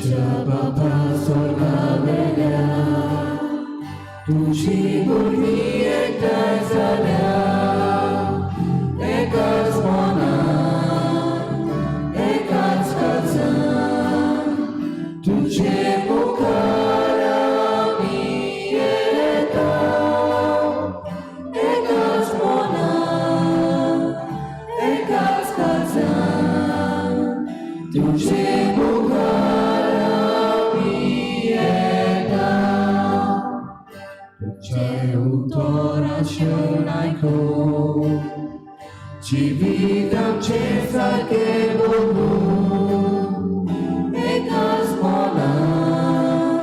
आमच्या बापा स्वर्गावेल्या तुजी भुरगीं एकठांय जाल्या एकाच मनान एकाच काळजान तुजे मुखार आमी येता एकाच मनान एकाच काळजान तुजे मुखार आमी येता तुजें उतर आशेवन आयकून जिवीत आमचें सारकें बदलून एकाच मनान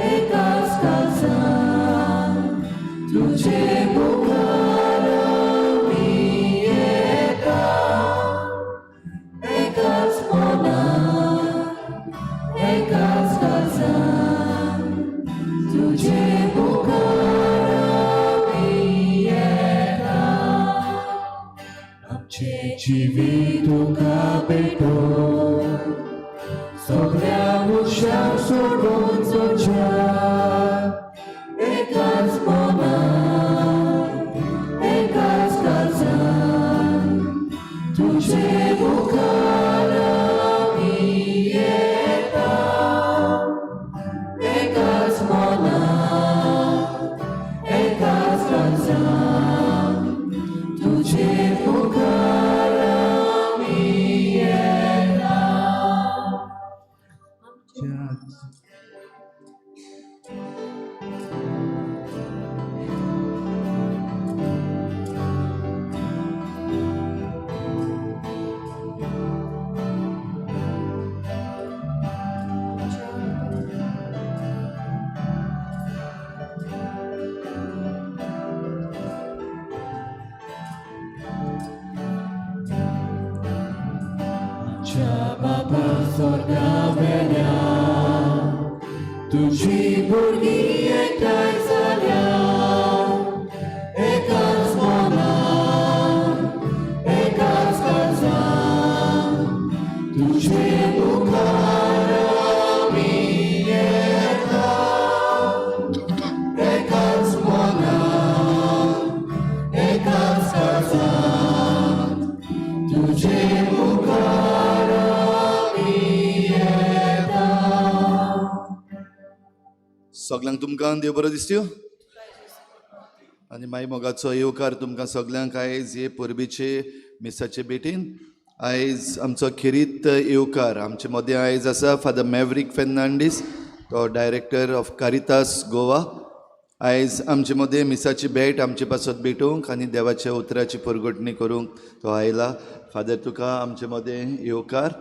एकाच काळजान तुजे मुखार आमी येता एकाच मनान एकाच काळजान तुजे मुखार आमी येता आमचें जिवीत तुका भेटोवन सगळ्या मनशांक सोडून चलच्या एकाच मनान एकाच काळजान तुजे मुखार आमी येता एकाच मनान एकाच काळजान तुजे मुखार आमी येता. आमच्या बापा स्वर्गावेल्या तुजी भुरगीं एकठांय जाल्या एकाच मनान एकाच काळजान तुजे मुखार आमी येता एकाच मनान एकाच काळजान तुजे मुखार आमी येता. सगल्यांक तुमकां देव बरो दिसत्यो आनी माई मोगाचो येवकार तुमकां सगल्यांक आयज हे परबेचे मिसाचे भेटीन. आयज आमचो खेरीत येवकार आमचे मदें आयज आसा फादर मॅवरीक फेर्नांडीस, तो डायरेक्टर ऑफ कारितास गोवा. आयज आमचे मदें मिसाची भेट आमचे पासत भेटोवंक आनी देवाच्या उतराची परगटणी करूंक तो आयला. फादर, तुका आमचे मदें येवकार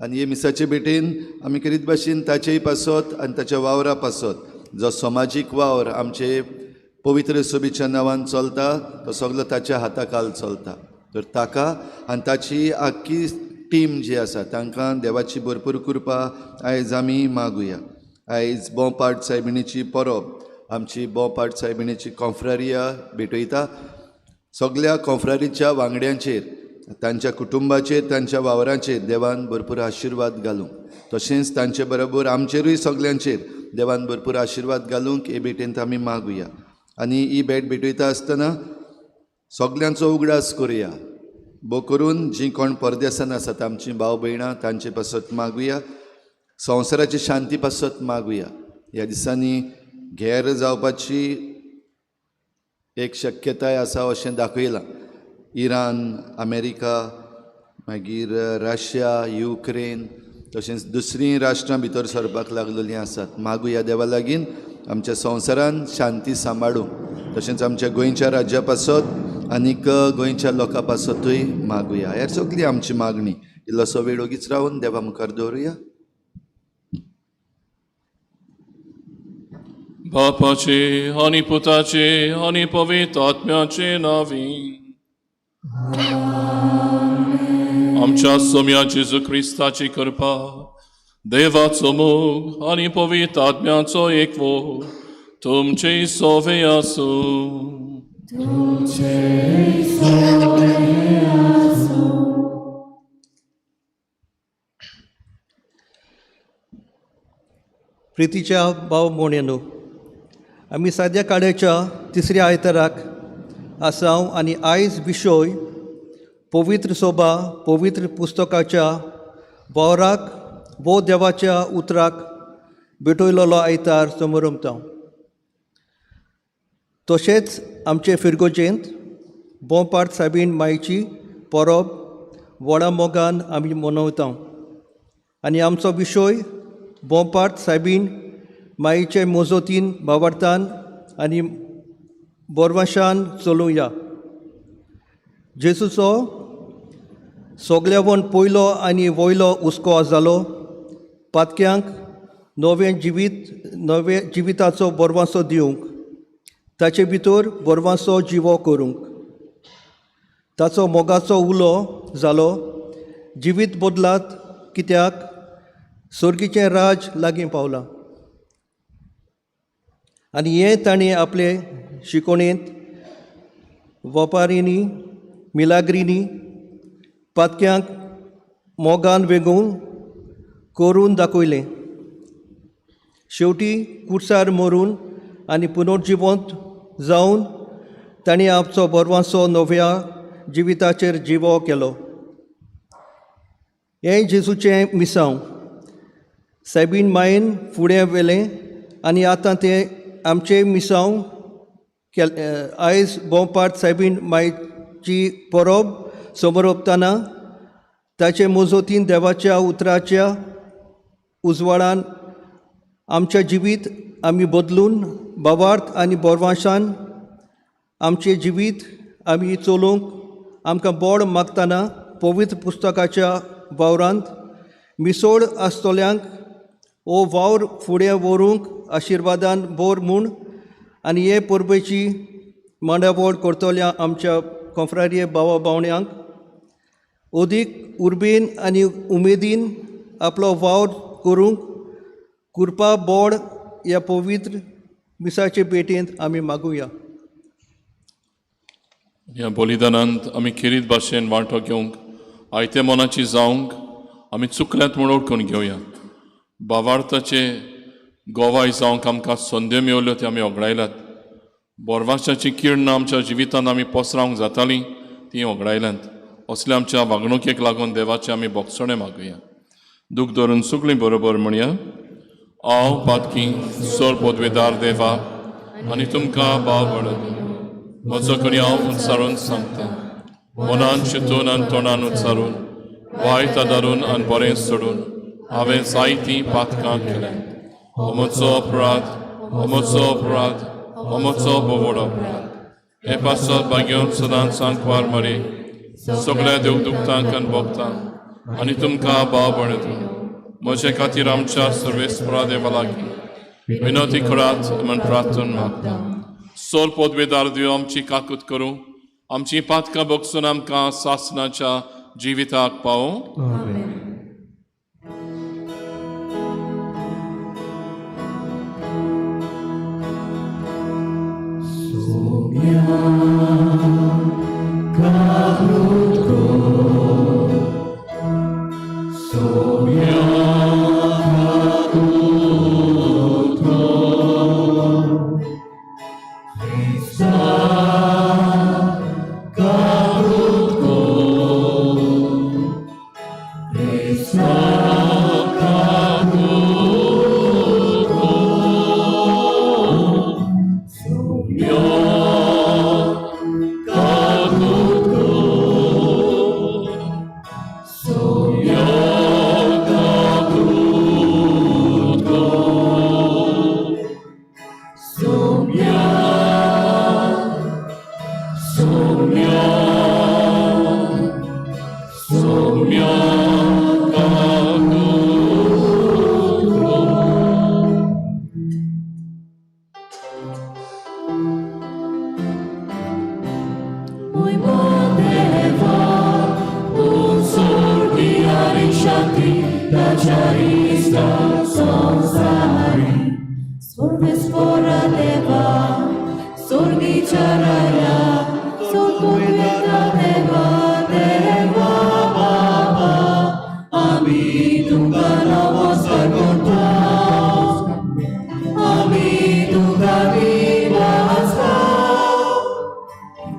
आनी हे मिसाचे भेटेन आमी करीत भाशेन ताचेय पासत आनी ताच्या वावरा पासत, जो समाजीक वावर आमचे पवित्र सभेच्या नांवान चलता, तो सगलो ताच्या हाता खाल चलता. तर ताका आनी ताची आख्खी टीम जी आसा तांकां देवाची भरपूर कृपा आयज आमी मागुया. आयज बोंपाट सायबिणीची परब, आमची बोंपाट सायबिणीची कॉन्फ्रारिया भेटयता. सगल्या कॉन्फ्रारीच्या वांगड्यांचेर, तांच्या कुटुंबाचेर, तांच्या वावराचेर देवान भरपूर आशिर्वाद घालूंक, तशेंच तांचे बरोबर आमचेरूय सगल्यांचेर देवान भरपूर आशिर्वाद घालूंक हे भेटेंत आमी मागुया. आनी ही भेट भेटयता आसतना सगल्यांचो उगडास करुया, भो करून जीं कोण परदेसान आसात आमचीं भाव भयणां तांचे पासत मागुया. संवसाराची शांती पासत मागुया. ह्या दिसांनी घेर जावपाची एक शक्यताय आसा अशें दाखयलां. इराण, अमेरिका, मागीर रशिया, युक्रेन, तशेंच दुसरीं राष्ट्रां भितर सरपाक लागलेलीं आसात. मागुया देवा लागीं आमच्या संवसारान शांती सांबाळूंक, तशेंच आमच्या गोंयच्या राज्या पासत आनीक गोंयच्या लोकां पासतूय मागुया. ह्या सगळी आमची मागणी. इल्लोसो वेळ ओगीच रावन देवा मुखार दवरुया. बापाचे आनी पुताचे आनी पवित्र आत्म्याचे नावी. आमच्या सोम्या जेजू क्रिस्ताची कृपा, देवाचो मोग आनी पवित्र आत्म्याचो एकवो तुमचे सोवे आसूं. तुमचे सोवे आसूं. प्रितीच्या भाव भयणींनो, आमी साद्या काळाच्या तिसऱ्या आयताराक आसा आनी आयज विशय पवित्र सोबा पवित्र पुस्तकाच्या वावराक वो देवाच्या उतराक भेटयलेलो आयतार समरमता. तशेंच आमचे फिरगोजेंत बोंपार्ट सायबीण मायची परब व्हडा मोगान आमी मनयता आनी आमचो विशय बोंपार्ट सायबीण माईचे मोजोतीन भावार्थान आनी बोरवाशान चलुया. जेजूचो सगल्यावन पयलो आनी वयलो हुस्को जालो पातक्यांक नवें जिवीत नवे जिविताचो बोरवासो दिवंक, ताचे भितर बोरवासो जिवो करूंक. ताचो मोगाचो उलो जालो जिवीत बदलात कित्याक सर्गीचें राज लागीं पावलां. आनी हें ताणें आपले शिकोणेंत वपारींनी मिलाग्रिनी पातक्यांक मोगान वेगून करून दाखयलें. शेवटी कुर्सार मरून आनी पुनर्जिवंत जावन ताणें आपचो बरवासो नव्या जिविताचेर जिवो केलो. हें जेजूचें मिसांव सायबीन मायेन फुडें व्हेलें आनी आतां तें आमचें मिसांव आयज बोंपार्ट सायबीण मायची परब समरोपतना ताचे मोजोतीन देवाच्या उतराच्या उजवाडान आमच्या जिवीत आमी बदलून भावार्थ आनी बोरवाशान आमचें जिवीत आमी चलोवंक आमकां बोड मागतना पवित्र पुस्तकाच्या वावरांत मिसोड आसतल्यांक हो वावर फुडें व्हरूंक आशिर्वादान बोर म्हूण आनी हे परबेची मांडावळ करतल्या आमच्या कोंफ्रारिये भावा भावण्यांक अदीक उर्बेन आनी उमेदीन आपलो वावर करूंक कृपा बोड ह्या पवित्र मिसाचे भेटेंत आमी मागुया. ह्या बलिदानांत आमी खेरीत भाशेन वांटो घेवंक आयते मनाची जावंक आमी चुकल्यात म्हूण वळखून घेवया. भावार्थाचे गोवाय जावंक आमकां संद्यो मेवल्यो त्यो आमी ओगडायल्यात. बोरवाशाची किरणां आमच्या जिवितांत आमी पसरावंक जातालीं तीं ओगडायल्यांत. असल्या आमच्या वागणुकेक लागून देवाचें आमी बोगसणें मागुया. दूख धरून सगळीं बरोबर म्हणया. हांव पातकी सोर पदवेदार देवा आनी तुमकां भाव बळत म्हजो कडेन हांव उच्चारून सांगता, मनान चिंतून आनी तोंडान उच्चारून वायट आदारून आनी बरें सोडून हांवें जायतीं पातकां केल्यांत. हो म्हजो अपराध, हो म्हजो अपराध, हो म्हजो बोवड अपराध. हे पासत भाग्योन सदांच सांकवार मरे सगळ्या देव दुखतांक आनी भोगतांक आनी तुमकां भाव बळत म्हजे खातीर आमच्या सर्वेस्परा देवा लागीं विनोती करात म्हण प्रार्थना मागता. सोल पदवेदार देव आमची काकूत करूं, आमची पातकां बगसून आमकां सासनाच्या जिविताक पावूं.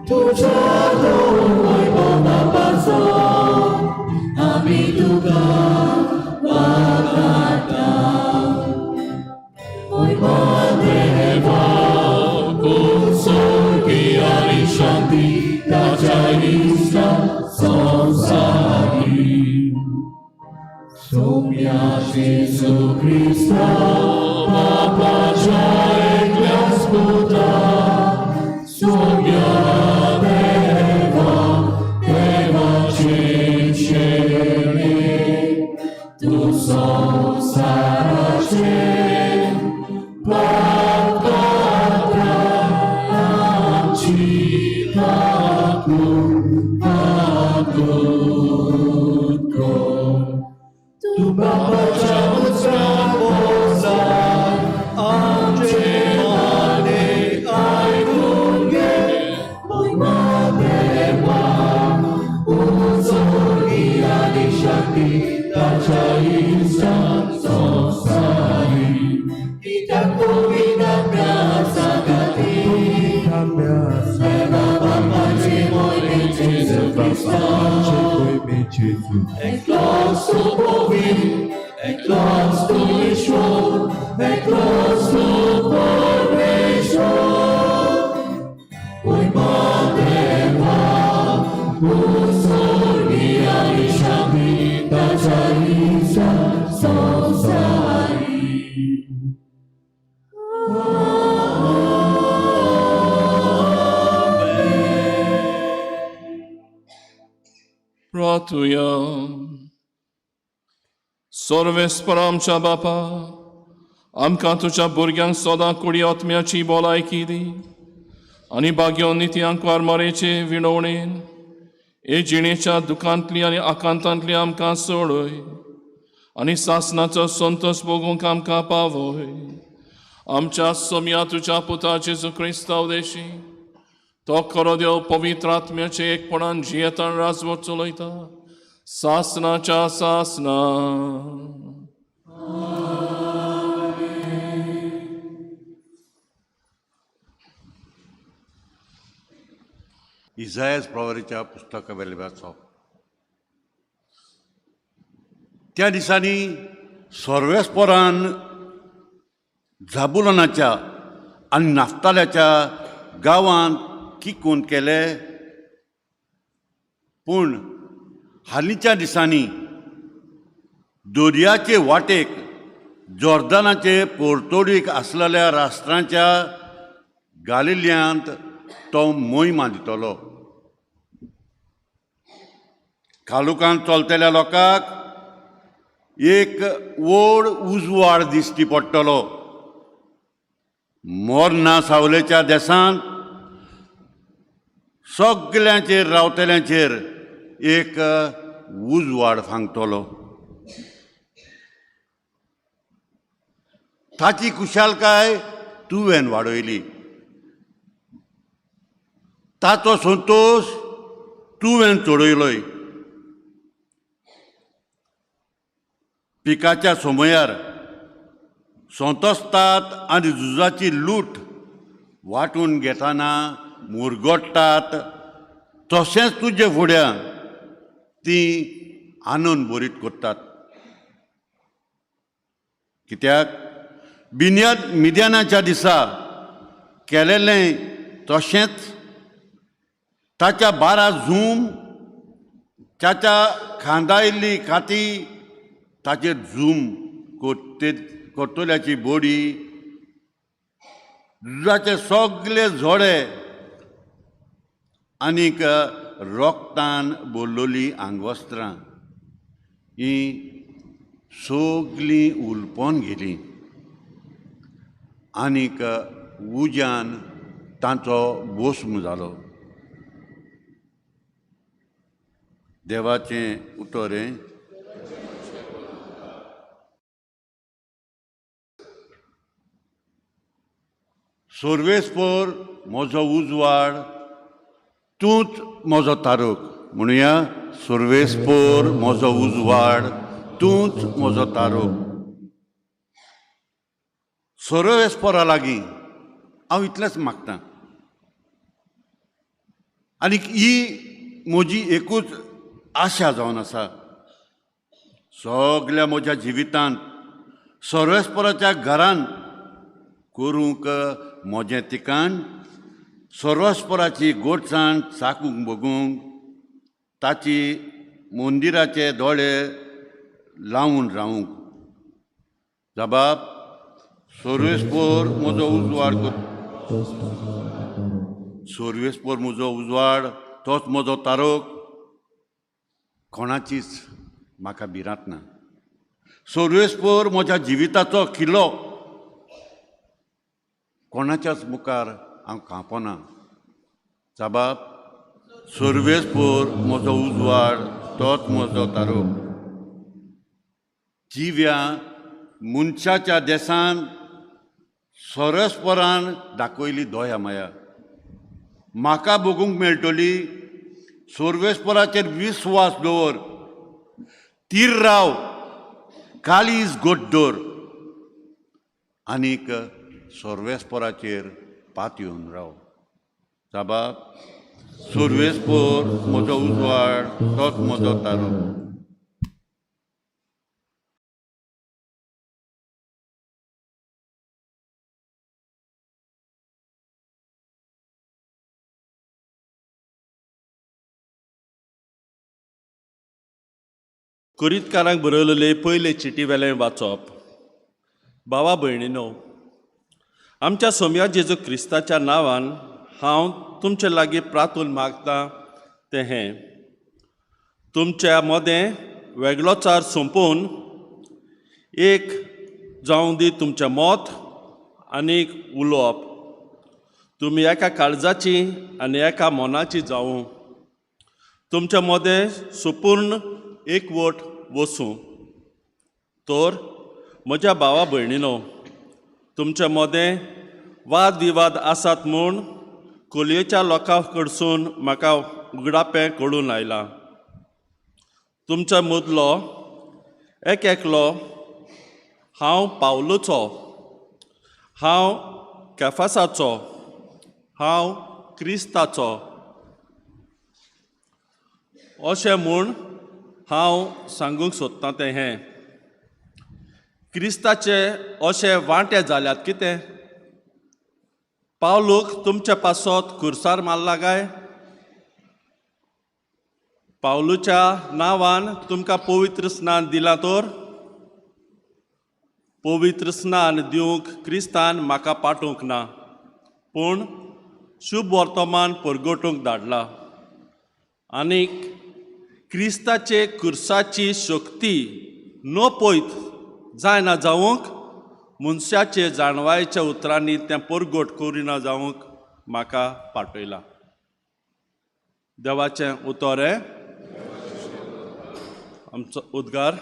तुज्या दोन वैभवा पासत आमी तुका वागाटा. मोयमा देवा, उत्सर्गी आनी शांती ताच्या इश्टा संवसारी. सोम्या जेजू क्रिस्ता बापाच्या एकल्याच पुता, सोम्या देवा, देवाचे चेडे, तूं संवसाराचे पाप काडटा, आमची काकूट काकूट कर. तूं बापाच्या उजव्या बोल्सार आमचे मागणे आयकून घे. मोयमा देवा, उत्सर्गी आनी शांती ताच्या इश्टां संवसारी. कित्याक पवित्र सांगाती देवा बापाचे मोयमे जेजू क्रिस्ता, एकलोच तूं पवित्र, एकलोच तूं ईश्वर, एकलोच तूं परमेश्वर. मोयमा देवा, उत्सर्गी आनी शांती ताच्या इश्टां संवसारी. प्रार्थुया. सर्वेस्पर आमच्या बापा, आमकां तुज्या भुरग्यांक सदां कुडी आत्म्याची भलायकी दी आनी भाग्यो नित्यांकवार मरेचे विणवणेन हे जिणेच्या दुखांतली आनी आकांतांतली आमकां सोडय आनी सासनाचो संतोश भोगूंक आमकां पावय. आमच्या सोम्या तुज्या पुता जेजू क्रिस्तांव देशी, तो खरो देव पवित्र आत्म्याचे एकपणान जियेतान राजवट चलयता सासनाच्या सासना. इजायस प्रवारीच्या पुस्तका वेले वाचप. त्या दिसांनी सर्वेस्परान झाबुलनाच्या आनी नाफ्ताल्याच्या गांवांत किकून केले, पूण हालींच्या दिसांनी दर्याचे वाटेक जॉर्दनाचे पोर्तोडीक आसलेल्या राष्ट्रांच्या गालिल्यांत तो मोहिमा दितलो. कालुकान चलतल्या लोकांक एक व्हड उजवाड दिश्टी पडटलो. मोरना सावलेच्या देसांत सगल्यांचेर रावतल्यांचेर एक उजवाड फांकतलो. ताची खुशालकाय तुवें वाडयली, ताचो संतोश तुवें चडयलोय. पिकाच्या समयार संतोसतात आनी झुजाची लूट वांटून घेतना मुरगट्टात, तशेंच तुजे फुड्यान ती आनंद भरीत करतात. कित्याक बिन्याद मिद्यानाच्या दिसा केलेलें तशेंच ताच्या 12 झूम, ताच्या खांदायल्ली काती, ताचेर झूम करतल्याची बोडी, झुजाचे सगळे जोडे आनीक रोगतान भरलेली आंगवस्त्रां ही सगळीं उलपोन गेलीं आनीक उज्यान तांचो भस्म जालो. देवाचें उतर हें. सर्वेस्पर म्हजो उजवाड, तूंच म्हजो तारूक. म्हणुया, सर्वेस्पर म्हजो उजवाड, तूंच म्हजो तारूक. सर्वेस्परा लागीं हांव इतलेंच मागतां, आनी ही म्हजी एकूच आशा जावन आसा. सगल्या म्हज्या जिवितांत सर्वेस्पराच्या घरान करूंक म्हजें ठिकाण, सर्वेस्पराची गोडसाण चाकूंक बगूंक ताची मंदिराचे दोळे लावन रावूंक. जबाब सर्वेस्पर म्हजो उजवाड, सर्वेस्पर म्हजो उजवाड, तोच म्हजो तारोक, कोणाचीच म्हाका भिरांत ना. सर्वेस्पर म्हज्या जिविताचो किल्लो, कोणाच्याच मुखार हांव कांपना. जबाब सर्वेस्पर म्हजो उजवाड, तोच म्हजो तारोक. जिव्या मनशाच्या देसान सर्वेस्परान दाखयली दया माया, म्हाका बगूंक मेळटली. सर्वेस्पराचेर विस्वास दवर, तीर राव, काळीज गोड दवर आनीक सर्वेस्पराचेर पातयेवन राव. जबाब सर्वेस्पर म्हजो उजवाड, तोच म्हजो तारो. कोरितकारांक बरयलेले पयले चिटी वेलें वाचप. भावा भयणीनो, आमच्या सोम्या जेजू क्रिस्ताच्या नांवान हांव तुमचे लागीं प्रार्थून मागता तें हें, तुमच्या मदें वेगळोचार सोंपोवन एक जावं दी तुमचें मत आनी उलोवप. तुमी एका काळजाची आनी एका मनाची जावं, तुमच्या मदें सुपूर्ण एकवट वसूं. तर म्हज्या भावा भयणीनो, तुमच्या मदें वाद विवाद आसात म्हूण कोलयेच्या लोकां कडसून म्हाका उगडापें कळून आयलां. तुमच्या मदलो एक एकलो हांव पावलूचो, हांव केफासाचो, हांव क्रिस्ताचो अशें म्हूण हांव सांगूंक सोदतां तें हें, क्रिस्ताचे अशे वांटे जाल्यात कितें? पावलूक तुमचे पासत खुर्सार मारला काय? पावलूच्या नांवान तुमकां पवित्र स्नान दिलां तर? पवित्र स्नान दिवंक क्रिस्तान म्हाका पाठोवंक ना, पूण शुभ वर्तमान परगटूंक धाडला. आनीक क्रिस्ताचे खुर्साची शक्ती न पयत जायना जावंक मनशाचे जाणवायेच्या उतरांनी तें परगट करिना जावंक म्हाका पाठयला. देवाचें उतर हें आमचो उद्गार.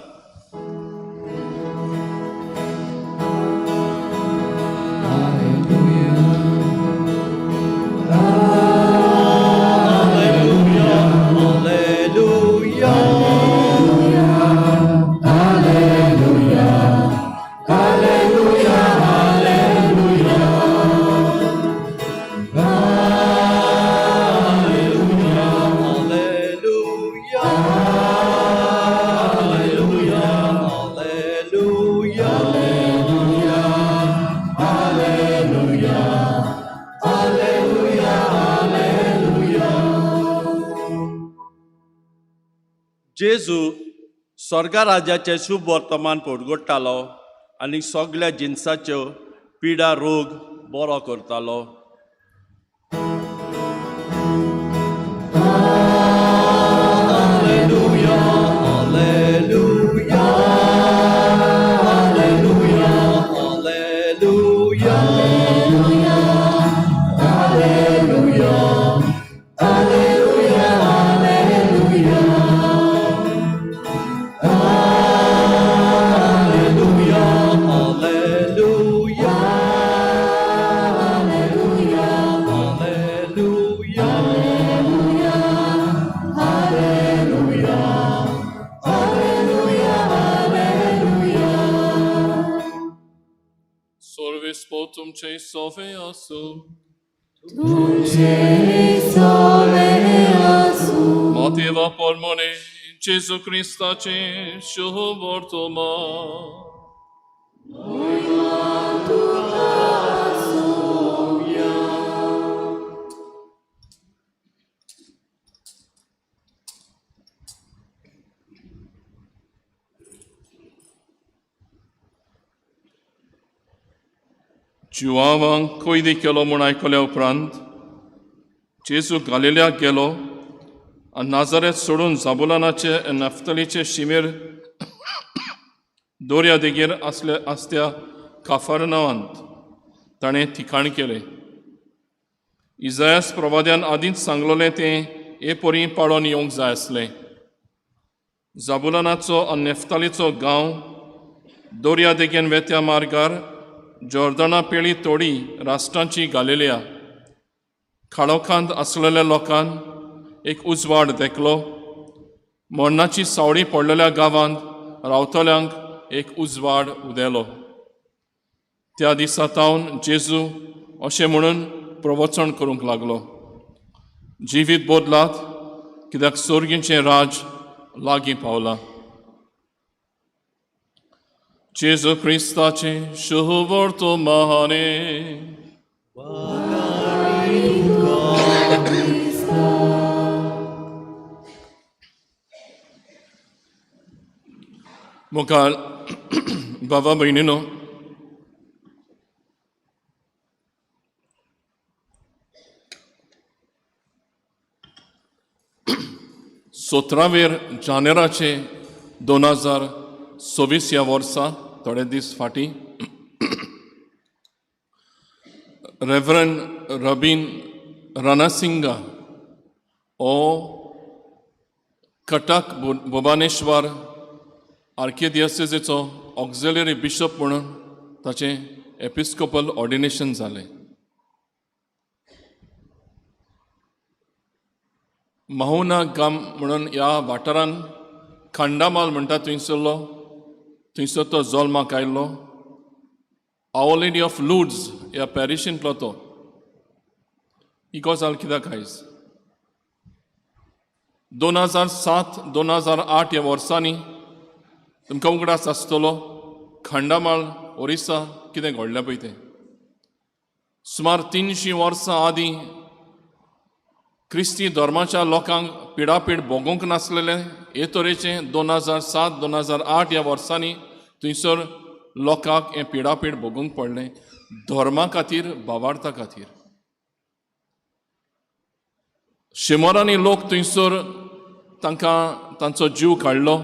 जेजू स्वर्गा राजाचें शुभ वर्तमान परगट्टालो आनी सगल्या जिनसाच्यो पिडा रोग बरो करतालो. तुमचे सोवे आसूं. तुमचे सोवे देवा पोरमोने जेजू क्रिस्ताचे शुभ वर्तमान. जुवांवांक कोयदी केलो म्हूण आयकल्या उपरांत जेजू गालिल्याक गेलो आनी नाजारेत सोडून जाबुलानाचे आनी नफ्तलीचे शिमेर दर्या देगेर आसले आसत्या काफरनावांत ताणें ठिकाण केलें. इजायास प्रवाद्यान आदींच सांगलोलें तें हे परी पाळोन येवंक जाय आसलें. जाबुलानाचो आनी नेफ्तालीचो गांव दर्या देगेन वेत्या मार्गार जॉर्दना पेळी तोडी राष्ट्रांची घालेल्या खाळोखांत आसलेल्या लोकान एक उजवाड देखलो. मरणाची सावळी पडलेल्या गांवांत रावतल्यांक एक उजवाड उदेलो. त्या दिसा तावन जेजू अशें म्हणून प्रवचन करूंक लागलो, जिवीत बदलात कित्याक सोर्गींचें राज लागीं पावलां. जेजू क्रिस्ताचें शुभ वर्तमाने. मुखार बाबा भयणीनो, 17वेर जानेराचे 2026 ह्या वर्सा थोडे दीस फाटीं रेवरंड रबीन रणसिंगा हो कटक भुवनेश्वर आर्किदियोसिसाचो ऑक्झिलरी बिशप म्हणून ताचें एपिस्कोपल ऑर्डिनेशन जालें. माहुना गाम म्हणून ह्या वाठारान खंडामाल म्हणटा थंयसरलो, थंयसर तो जल्माक आयलो. Our lady of Lourdes ह्या पॅरिशींतलो तो. ही गजाल कित्याक आयज 2007 2008 ह्या वर्सांनी तुमकां उगडास आसतलो खंडामाळ ओरिसा कितें घडलें पळय तें. सुमार 300 वर्सां आदीं क्रिस्ती धर्माच्या लोकांक पिडापीड भोगूंक नासलेलें हे तरेचें 2007 2008 ह्या वर्सांनी थंयसर लोकांक हें पिडापीड भोगूंक पडलें धर्मा खातीर, भावार्था खातीर. शंबरांनी लोक थंयसर तांकां तांचो जीव काडलो.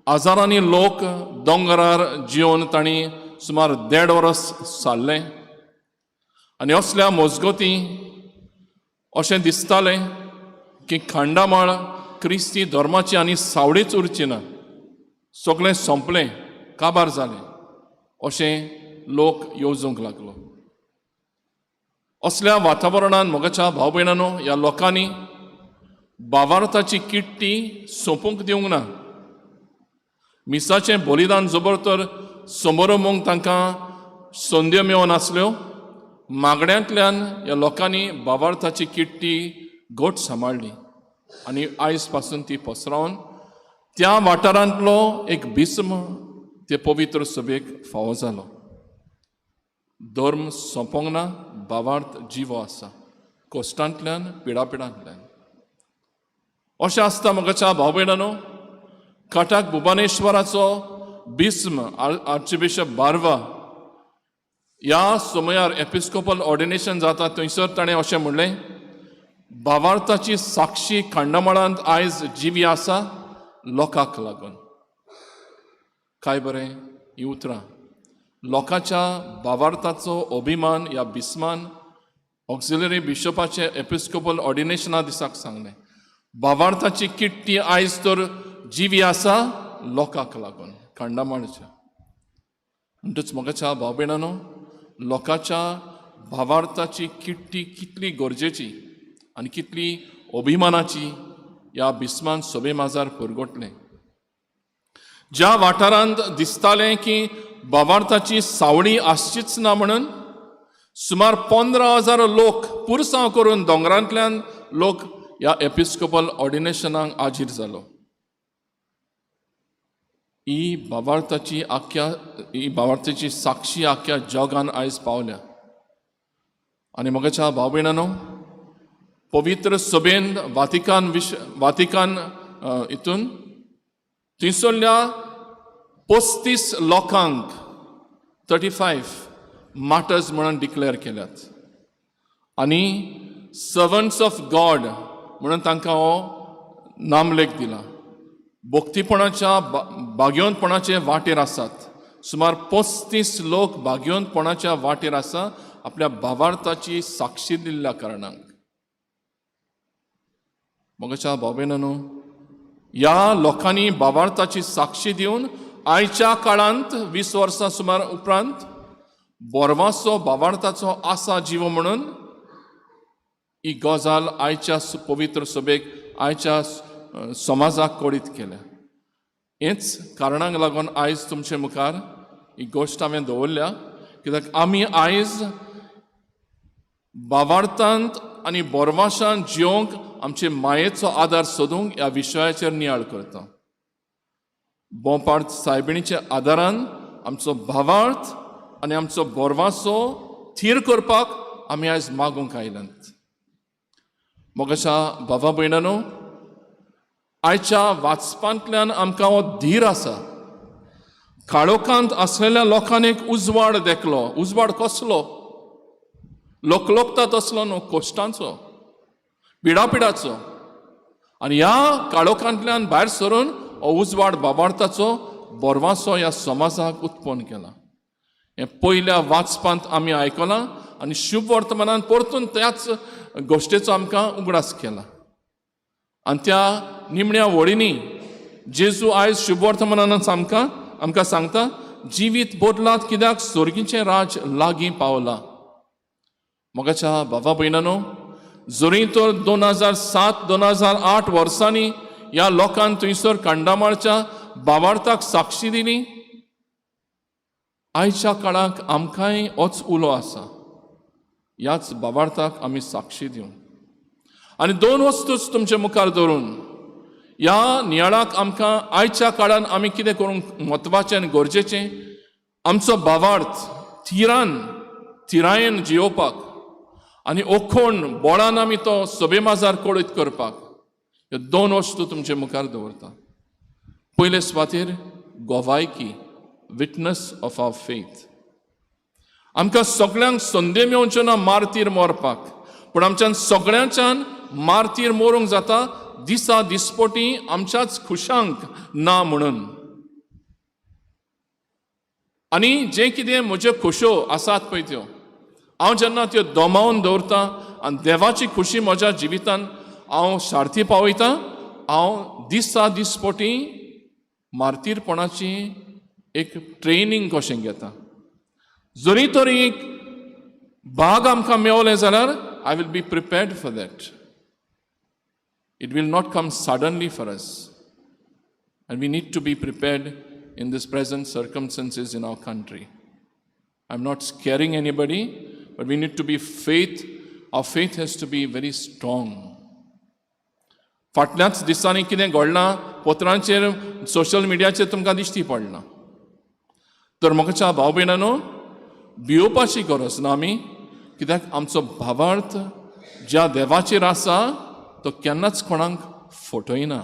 हजारांनी लोक दोंगरार जिवन तांणी सुमार 1.5 वर्स सारलें. आनी असल्या मजगती अशें दिसतालें की खंडामाळ क्रिस्ती धर्माची आनी सावळीच उरची ना, सगळें सोंपलें, काबार जालें अशें लोक येवजूंक लागलो. असल्या वातावरणान मोगाच्या भाव भयणानो ह्या लोकांनी भावार्थाची किट्टी सोंपूंक दिवंक ना. मिसाचें बलिदान जबर तर समोरमूंक तांकां संद्यो मेळनासल्यो. मागण्यांतल्यान ह्या लोकांनी भावार्थाची किट्टी घट सांबाळ्ळी आनी आयज पासून ती पसरावन त्या वाठारांतलो एक भीस्म ते पवित्र सभेक फावो जालो. धर्म सोंपोंक ना, भावार्थ जिवो आसा कश्टांतल्यान, पिडापिडांतल्यान. अशें आसता मोगाच्या भाव भयणानो, कटक भुवनेश्वराचो भीस्म आर्चबिशप बारवा ह्या समयार एपिस्कोपल ऑर्डिनेशन जाता थंयसर ताणें अशें म्हणलें, भावार्थाची साक्षी खंडमळांत आयज जिवी आसा लोकांक लागून. काय बरें ही उतरां. लोकांच्या भावार्थाचो अभिमान ह्या भीस्मान ऑक्सिलरी बिशपाचे एपिस्कोपल ऑर्डिनेशना दिसाक सांगलें. भावार्थाची किट्टी आयज तर जिवी आसा लोकांक लागून खंडामाळच्या. म्हणटच मोगाच्या भाव भयणानो, लोकांच्या भावार्थाची किट्टी कितली गरजेची आनी कितली अभिमानाची ह्या भीस्मान सभे माजार परगटलें. ज्या वाठारांत दिसतालें की भावार्थाची सावळी आसचीच ना म्हणून सुमार 15,000 लोक पुरसांव करून दोंगरांतल्यान लोक ह्या एपिस्कोपल ऑर्डिनेशनाक हाजीर जालो. ही भावार्थाची आख्या, ही भावार्थाची साक्षी आख्या जगान आयज पावल्या. आनी म्हज्या भाव भयणांनो, पवित्र सभेन वातिकान विश वातिकान हितून थंयसरल्या 35 लोकांक, 35 मार्टर्स म्हणून डिक्लेअर केल्यात आनी सर्वंट्स ऑफ गॉड म्हणून तांकां हो नामलेख दिला. भक्तीपणाच्या, भाग्यवंतपणाचे वाटेर आसात. सुमार 35 लोक भाग्यवंतपणाच्या वाटेर आसा आपल्या भावार्थाची साक्षी दिल्ल्या कारणाक. मोगाच्या भाव भयणांनो, ह्या लोकांनी भावार्थाची साक्षी दिवन आयच्या काळांत 20 वर्सां सुमार उपरांत बोरवाचो भावार्थाचो आसा जिवो म्हणून ही गजाल आयच्या पवित्र सभेक, आयच्या समाजाक कळीत केल्या. हेच कारणाक लागून आयज तुमचे मुखार ही गोश्ट हांवें दवरल्या, कित्याक आमी आयज भावार्थांत आनी बोरवाशान जियोंक आमचे मायेचो आदार सोदूंक ह्या विशयाचेर नियाळ करता. बोंपार्ट सायबिणीच्या आदारान आमचो भावार्थ आनी आमचो बोरवासो थीर करपाक आमी आयज मागूंक आयल्यात. मोगाच्या भावा भयणानो, आयच्या वाचपांतल्यान आमकां हो धीर आसा. काळोखांत आसलेल्या लोकांनी एक उजवाड देखलो. उजवाड कसलो? लोकलोकता तसलो न्हू, कोश्टांचो, पिडापिडाचो. आनी ह्या काळोखांतल्यान भायर सरून हो उजवाड बाबार्थाचो, बोरवासो ह्या समाजाक उत्पन्न केला. हें पयल्या वाचपांत आमी आयकलां आनी शुभ वर्तमानान परतून त्याच गोश्टेचो आमकां उगडास केला. आनी त्या निमण्या वळींनी जेजू आयज शुभ वर्तमानान आमकां सांगता, जिवीत बदलात, कित्याक स्वर्गीचें राज लागीं पावलां. मोगाच्या भावा भयणानो, जरी तर 2007, 2008 वर्सांनी ह्या लोकान थंयसर कांडामाळच्या भावार्थाक साक्षी दिली, आयच्या काळाक आमकांय होच उलो आसा. ह्याच भावार्थाक आमी साक्षी दिवं. आनी दोन वस्तूच तुमचे मुखार दवरून ह्या नियाळाक आमकां आयच्या काळान आमी कितें करूंक म्हत्वाचें आनी गरजेचें, आमचो भावार्थ थिरान, थिरायेन जियोवपाक आनी ओखोण बोळान आमी तो सभे माजार कळीत करपाक, ह्यो दोन वस्तू तुमचे मुखार दवरता. पयले सुवातेर गोवायकी, विटनस ऑफ our faith. आमकां सगळ्यांक संदी मेवच्यो ना मार्तीर मरपाक, पूण आमच्यान सगळ्यांच्यान मार्तीर मरूंक जाता दिसा दिसपोटी आमच्याच खुशांक ना म्हणून. आनी जें कितें म्हज्यो खुश्यो आसात पळय, त्यो हांव जेन्ना त्यो दमावन दवरता आनी देवाची खुशी म्हज्या जिवितान हांव सार्थी पावयतां, हांव दिसा दिसपोटी मार्तीरपणाची एक ट्रेनींग कशें घेता. जरी तरी एक भाग आमकां मेवलें जाल्यार I will be prepared for that. It will not come suddenly for us. And we need to be prepared in this present circumstances in our country. I'm not scaring anybody, but we need to be faith. Our faith has to be very strong. फाटल्याच दिसांनी कितें घडलां पत्रांचेर, social मिडियाचेर तुमकां दिश्टी पडलां. तर म्हाका भाव भयणानो, भियोवपाची गरज ना आमी, कित्याक आमचो भावार्थ ज्या देवाचेर आसा तो केन्नाच कोणाक फटयना.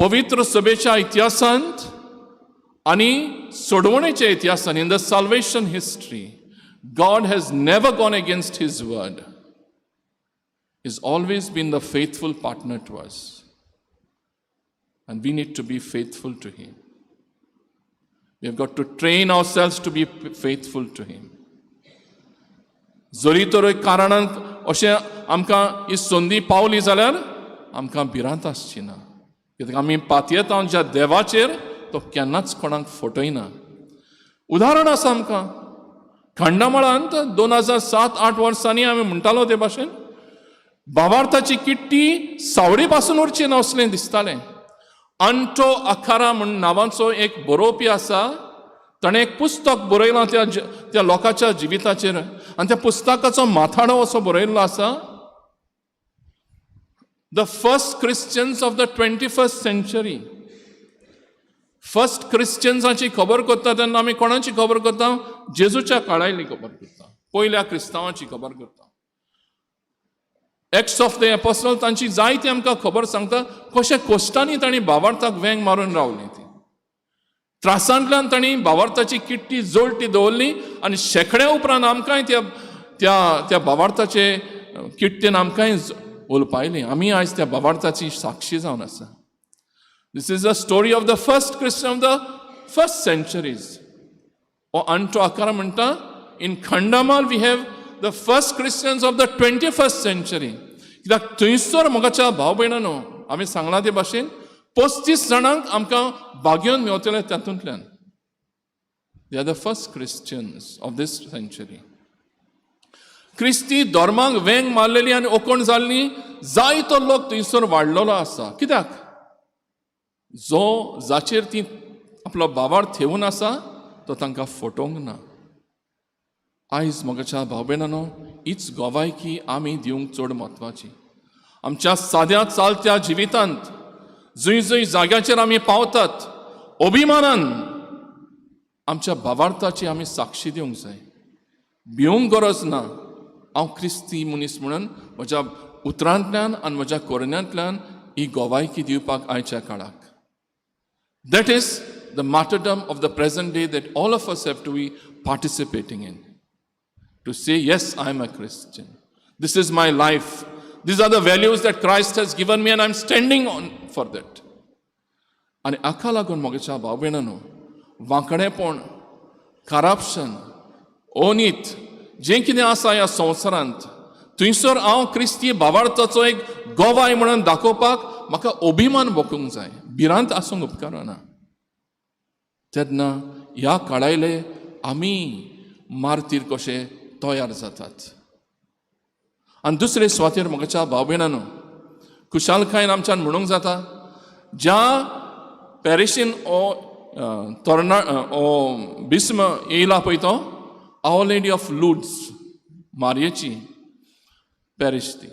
पवित्र सभेच्या इतिहासांत आनी सोडवणेच्या इतिहासांत, in the salvation history, God has never gone against his word. He's always been the faithful partner to us. And we need to be faithful to Him. We have got to train ourselves to be faithful to Him. जरी तर कारणान अशें आमकां ही संदी पावली जाल्यार आमकां भिरांत आसची ना, कित्याक आमी पातयेता ज्या देवाचेर तो केन्नाच कोणाक फटयना. उदाहरण आसा आमकां खंडामळांत 2007-8 वर्सांनी. आमी म्हणटालो ते भाशेन भावार्थाची किट्टी सावळी पासून उरची ना असलें दिसतालें. अंटो अखारा म्हण नांवाचो एक बरोवपी आसा. ताणें एक पुस्तक बरयलां त्या लोकांच्या जिविताचेर आनी त्या पुस्तकाचो माथाळो असो बरयल्लो आसा. The first Christians of the 21st century. First क्रिश्चन्साची खबर करता तेन्ना आमी कोणाची खबर करता? जेजूच्या काळायली खबर करता, पयल्या क्रिस्तांवाची खबर करता. एक्ट्स ऑफ the apostle तांची जायती आमकां खबर सांगता, कशे कोश्टांनी तांणी भावार्थाक वेंग मारून रावली ती. त्रासांतल्यान तांणी भावार्थाची किट्टी जोडटी दवरली आनी शेंकड्या उपरांत आमकांय त्या त्या त्या भावार्थाचे किट्टेन आमकांय उलपायली. आमी आयज त्या भावार्थाची साक्षी जावन आसा. This is a story of the first Christian of the first centuries. हो अंटो आकार म्हणटा, in Khandamal we have the first Christians of the 21st century. कित्याक थंयसर मोगाच्या भाव भयणांनो, आमी सांगलां ते भाशेन 35 जाणांक आमकां भाग्योन मेवतले तातूंतल्यान. They are the first Christians of this century. क्रिस्ती धर्माक वेंग मारलेली आनी ओकोण जाल्ली जायतो लोक थंयसर वाडलेलो आसा. कित्याक जो जाचेर ती आपलो भावार थेवून आसा तो तांकां फटोवंक ना. आयज म्हज्या भाव भयणांनो, हीच गोवायकी आमी दिवंक चड म्हत्वाची. आमच्या साद्या चालत्या जिवितांत जंय जंय जाग्याचेर आमी पावतात, अभिमानान आमच्या भावार्थाची आमी साक्षी दिवंक जाय. भिवंक गरज ना. हांव क्रिस्ती मनीस म्हणून म्हज्या उतरांतल्यान आनी म्हज्या कोरण्यांतल्यान ही गोवायकी दिवपाक आयच्या काळाक. That is the martyrdom of the present day that all of us have to be participating in. To say, yes, I am a Christian. This is my life. These are the values that Christ has given me and I'm standing on for that. आनी हाका लागून म्हज्या भाव भयणांनो, वांकडेपण, corruption, Aneet जें कितें आसा ह्या संवसारांत, थंयसर हांव क्रिस्ती भावार्थाचो एक गोवाय म्हणून दाखोवपाक म्हाका अभिमान भोगूंक जाय, भिरांत आसूंक उपकारना. तेन्ना ह्या काळायले आमी मार्तीर कशे तयार जातात. आनी दुसरे सुवातेर म्हज्या भाव भयणांनो, खुशालकायेन आमच्यान म्हणूंक जाता, ज्या पॅरिशीन हो तरणा हो बिस्म येयला पळय, तो our lady of Lourdes मारयेची पॅरीश ती.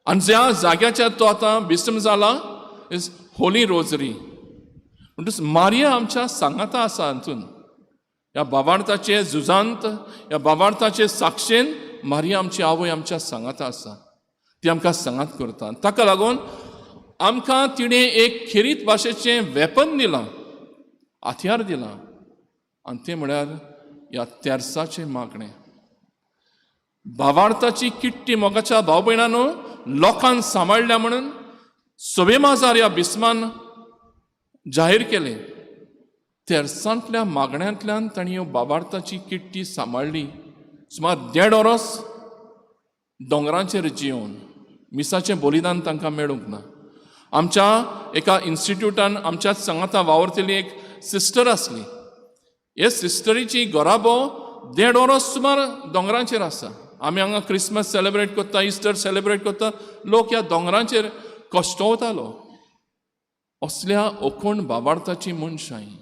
आनी ज्या जाग्याचेर तो आतां बिस्म जाला is Holi rosary. म्हणटच मारिया आमच्या सांगाता आसा. हातून ह्या भावार्थाचे झुजांत, ह्या भावार्थाचे साक्षेन मारिया आमची आवय आमच्या सांगाता आसा. ती आमकां सांगात करता. ताका लागून आमकां तिणें एक खेरीत भाशेचें वेपन दिलां, हत्यार दिलां, आनी तें म्हळ्यार ह्या तेर्साचें मागणें, भावार्थाची किट्टी. मोगाच्या भाव भयणांनो, लोकांक सांबाळ्ळ्या म्हणून सभे माजार ह्या बिस्मान जाहीर केलें. तेर्सांतल्या मागण्यांतल्यान तांणी ह्यो भावार्थाची किट्टी सांबाळ्ळी. सुमार देड वरोस दोंगरांचेर जियोवन मिसाचें बलिदान तांकां मेळूंक ना. आमच्या एका इन्स्टिट्यूटान आमच्याच सांगाता वावुरतली एक सिस्टर आसली. हे सिस्टरीची घराबो देड वरोस सुमार दोंगरांचेर आसा. आमी हांगा क्रिसमस सेलेब्रेट करता, इस्टर सेलेब्रेट करता, लोक ह्या दोंगरांचेर कश्टवतालो. असल्या ओकोण भावार्थाची मनशां हीं.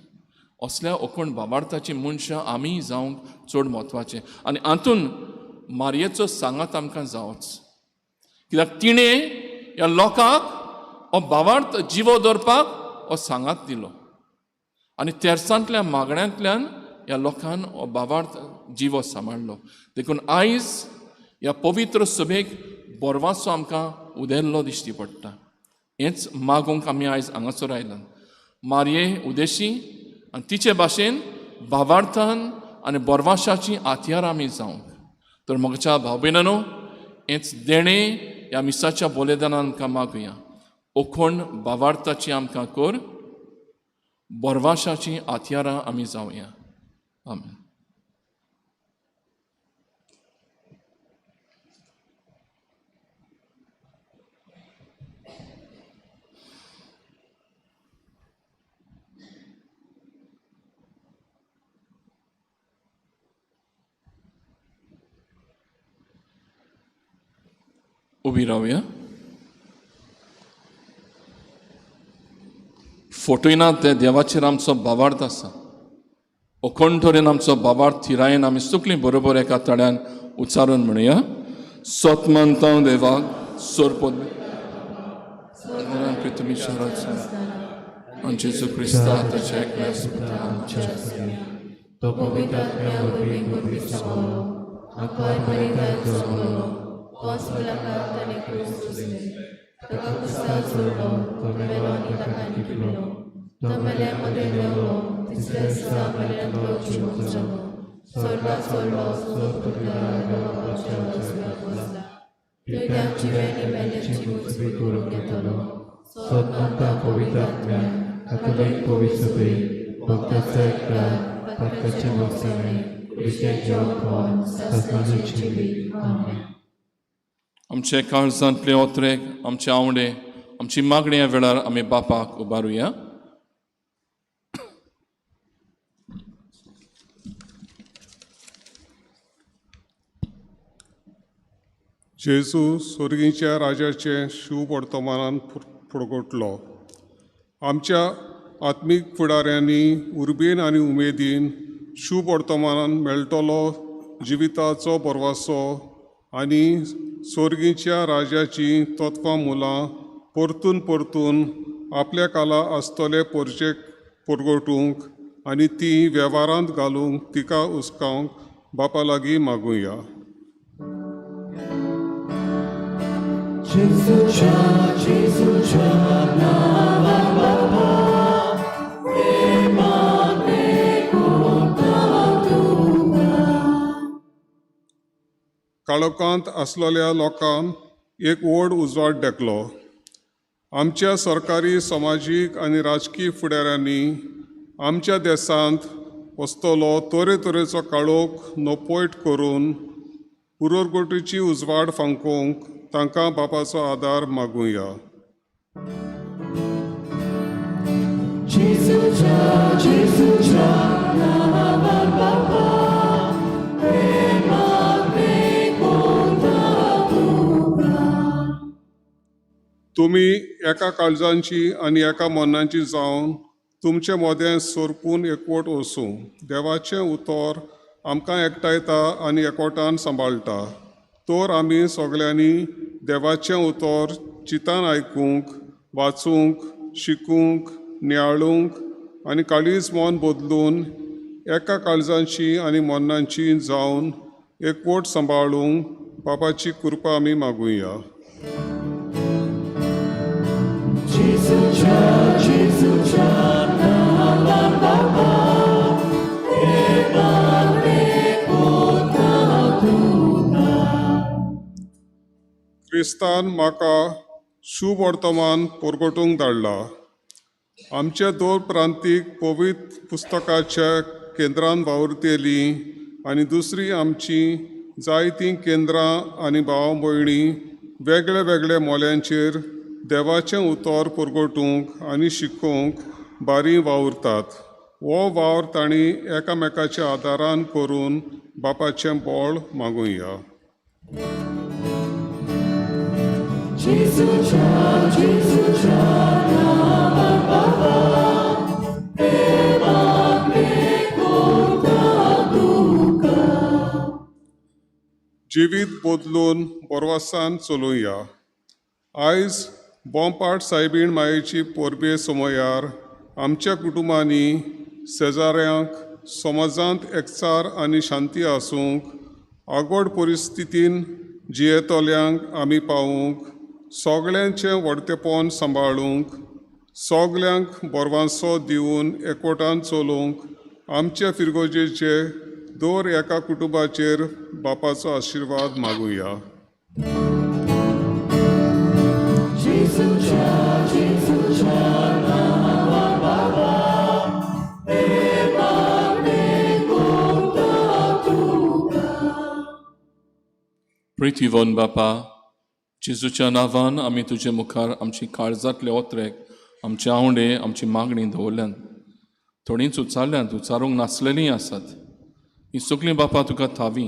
असल्या ओकोण भावार्थाची मनशां आमी जावंक चड म्हत्वाचें आनी हातून मारयेचो सांगात आमकां जावच, कित्याक तिणें ह्या लोकांक हो भावार्थ जिवो दवरपाक हो सांगात दिलो आनी तेर्सांतल्या मागण्यांतल्यान ह्या लोकान हो भावार्थ जिवो सांबाळ्ळो. देखून आयज ह्या पवित्र सभेक बोरवाचो आमकां उदेल्लो दिश्टी पडटा. हेंच मागूंक आमी आयज हांगासर आयला. मारये उदेशी आनी तिचे भाशेन भावार्थान आनी बोरवाशाची हत्यार आमी जावंक. तर म्हज्या भाव भयणांनो, हेंच देणें ह्या मिसाच्या बोलेदानान आमकां मागुया. ओखोण भावार्थाची आमकां कर, बोरवाशाची हत्यारां आमी जावया. आमेन. उबी रावया. फोटयना ते देवाचेर आमचो भावार्थ आसा. ओखंठोरेन आमचो भावार्थ थिरायेन आमी सगळीं बरोबर एका तळ्यान उच्चारून म्हणुया, सत मानता देवाक सोरपोत. प्रितमी शहराचो आनी जेजू क्रिस्ता ताच्या एकल्या सुता आमच्या तो पवित्र आत्म्या वरवीं गुरवी सोंपलो, आंकवार मरियेंत जल्मलो, पोंस पिलाताक ताणें क्रूस सोंसलें, ताका कुस्तार सोडलो, तो मेलो आनी ताका लिपलो, तो मेल्या मदें देंवलो, तिसऱ्या दिसा मेल्यांतलो जिवो जालो, स्वर्गात चडलो, चवथ्या देवा बापाच्या उजव्याक बसला, थंय त्या जिव्या आनी मेल्यांची मुजबी करूंक येतलो. सदमंता पवित्र आत्म्या, कातोलीक पवित्र सभे, भक्ताचो एकठार, पातकाचें भोगसणें, कुडीचें जिवपण, सासणाचें जिवीत. आमेन. आमचे काळजांतले ओत्रेक, आमचे आवडे, आमची मागणी ह्या वेळार आमी बापाक उबारुया. जेजू सोर्गीच्या राजाचें शूभ वर्तमानान फुडगोटलो. आमच्या आत्मीक फुडाऱ्यांनी उर्बेन आनी उमेदीन शूभ वर्तमानान मेळटलो जिविताचो बरवासो आनी सोर्गीच्या राजाचीं तत्वां मुलां परतून परतून आपल्या काला आसतले पोरचेक परगटूंक आनी ती वेव्हारांत घालूंक तिका उस्कावंक बापा लागीं मागुया. काळोखांत आसलेल्या लोकांक एक व्हड उजवाड देखलो. आमच्या सरकारी, समाजीक आनी राजकीय फुडाऱ्यांनी आमच्या देशांत वसतलो तरेतरेचो काळोख नपयट करून पुरोगोटीची उजवाड फांकोवंक तांकां बापाचो आदार मागुया. तुमी एका काळजांची आनी एका मनाची जावन तुमचे मोदें सोरपून एकवट वसूं. देवाचें उतर आमकां एकठांयता आनी एकवटान सांबाळटा. तर आमी सगळ्यांनी देवाचें उतर चिंतान आयकूंक, वाचूंक, शिकूंक, नियाळूंक आनी काळीज मन बदलून एका काळजांची आनी मनांची जावन एकवट सांबाळूंक बापाची कृपा आमी मागुया. क्रिस्तान म्हाका शुभ वर्तमान परगटूंक धाडला. आमच्या दोन प्रांतीक पवित्र पुस्तकाच्या केंद्रान वावुरतली आनी दुसरी आमची जायतीं केंद्रां आनी भाव भयणी वेगळे वेगळे मोल्यांचेर देवाचें उतर परगटूंक आनी शिकोवंक बारी वावुरतात. हो वावर तांणी एकामेकाच्या आदारान करून बापाचें बळ मागुया. जिवीत बदलून बरवासान चलुया. आयज बोंपाट सायबीण मायेची परबे समयार आमच्या कुटुंबांनी, शेजाऱ्यांक, समाजांत एकचार आनी शांती आसूंक, आगोड परिस्थितीन जियेतल्यांक आमी पावूंक, सगळ्यांचें व्हडतेपण सांबाळूंक, सगल्यांक बरवासो दिवन एकवटान चलोवंक आमच्या फिरगोजेचे दर एका कुटुंबाचेर बापाचो आशिर्वाद मागुया. प्रितीवन बापा, जेजूच्या नांवान आमी तुजे मुखार आमची काळजांतले ओत्रेक, आमचे आवडे, आमची मागणी दवरल्यान. थोडींच उचारल्यांत, उचारूंक नासलेलीं आसात. ही सगळीं बापा तुका थावी.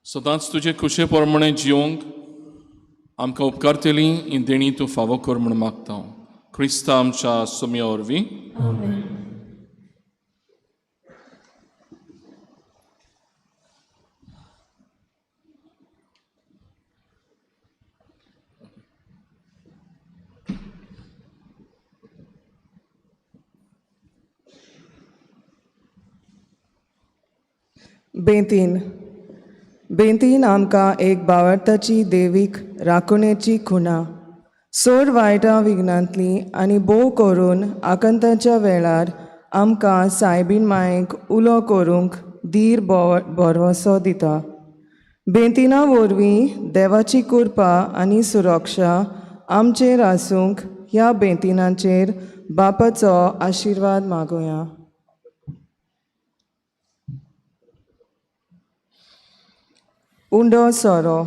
सदांच तुजे खुशे प्रमाणे जिवंक आमकां उपकारतली ही देणी तूं फावो कर म्हूण मागता. क्रिस्ता आमच्या सोम्या वरवीं. बेंतीन. बेंतीन आमकां एक बावडताची देवीक राखणेची खुणा. सोड वायटां विघ्नांतली आनी भोव करून आकांताच्या वेळार आमकां सायबीन मायेक उलो करूंक धीर भरवंसो दिता. बेंतिना वरवीं देवाची कृपा आनी सुरक्षा आमचेर आसूंक ह्या बेंतिनाचेर बापाचो आशिर्वाद मागुया. उंडो सोरो.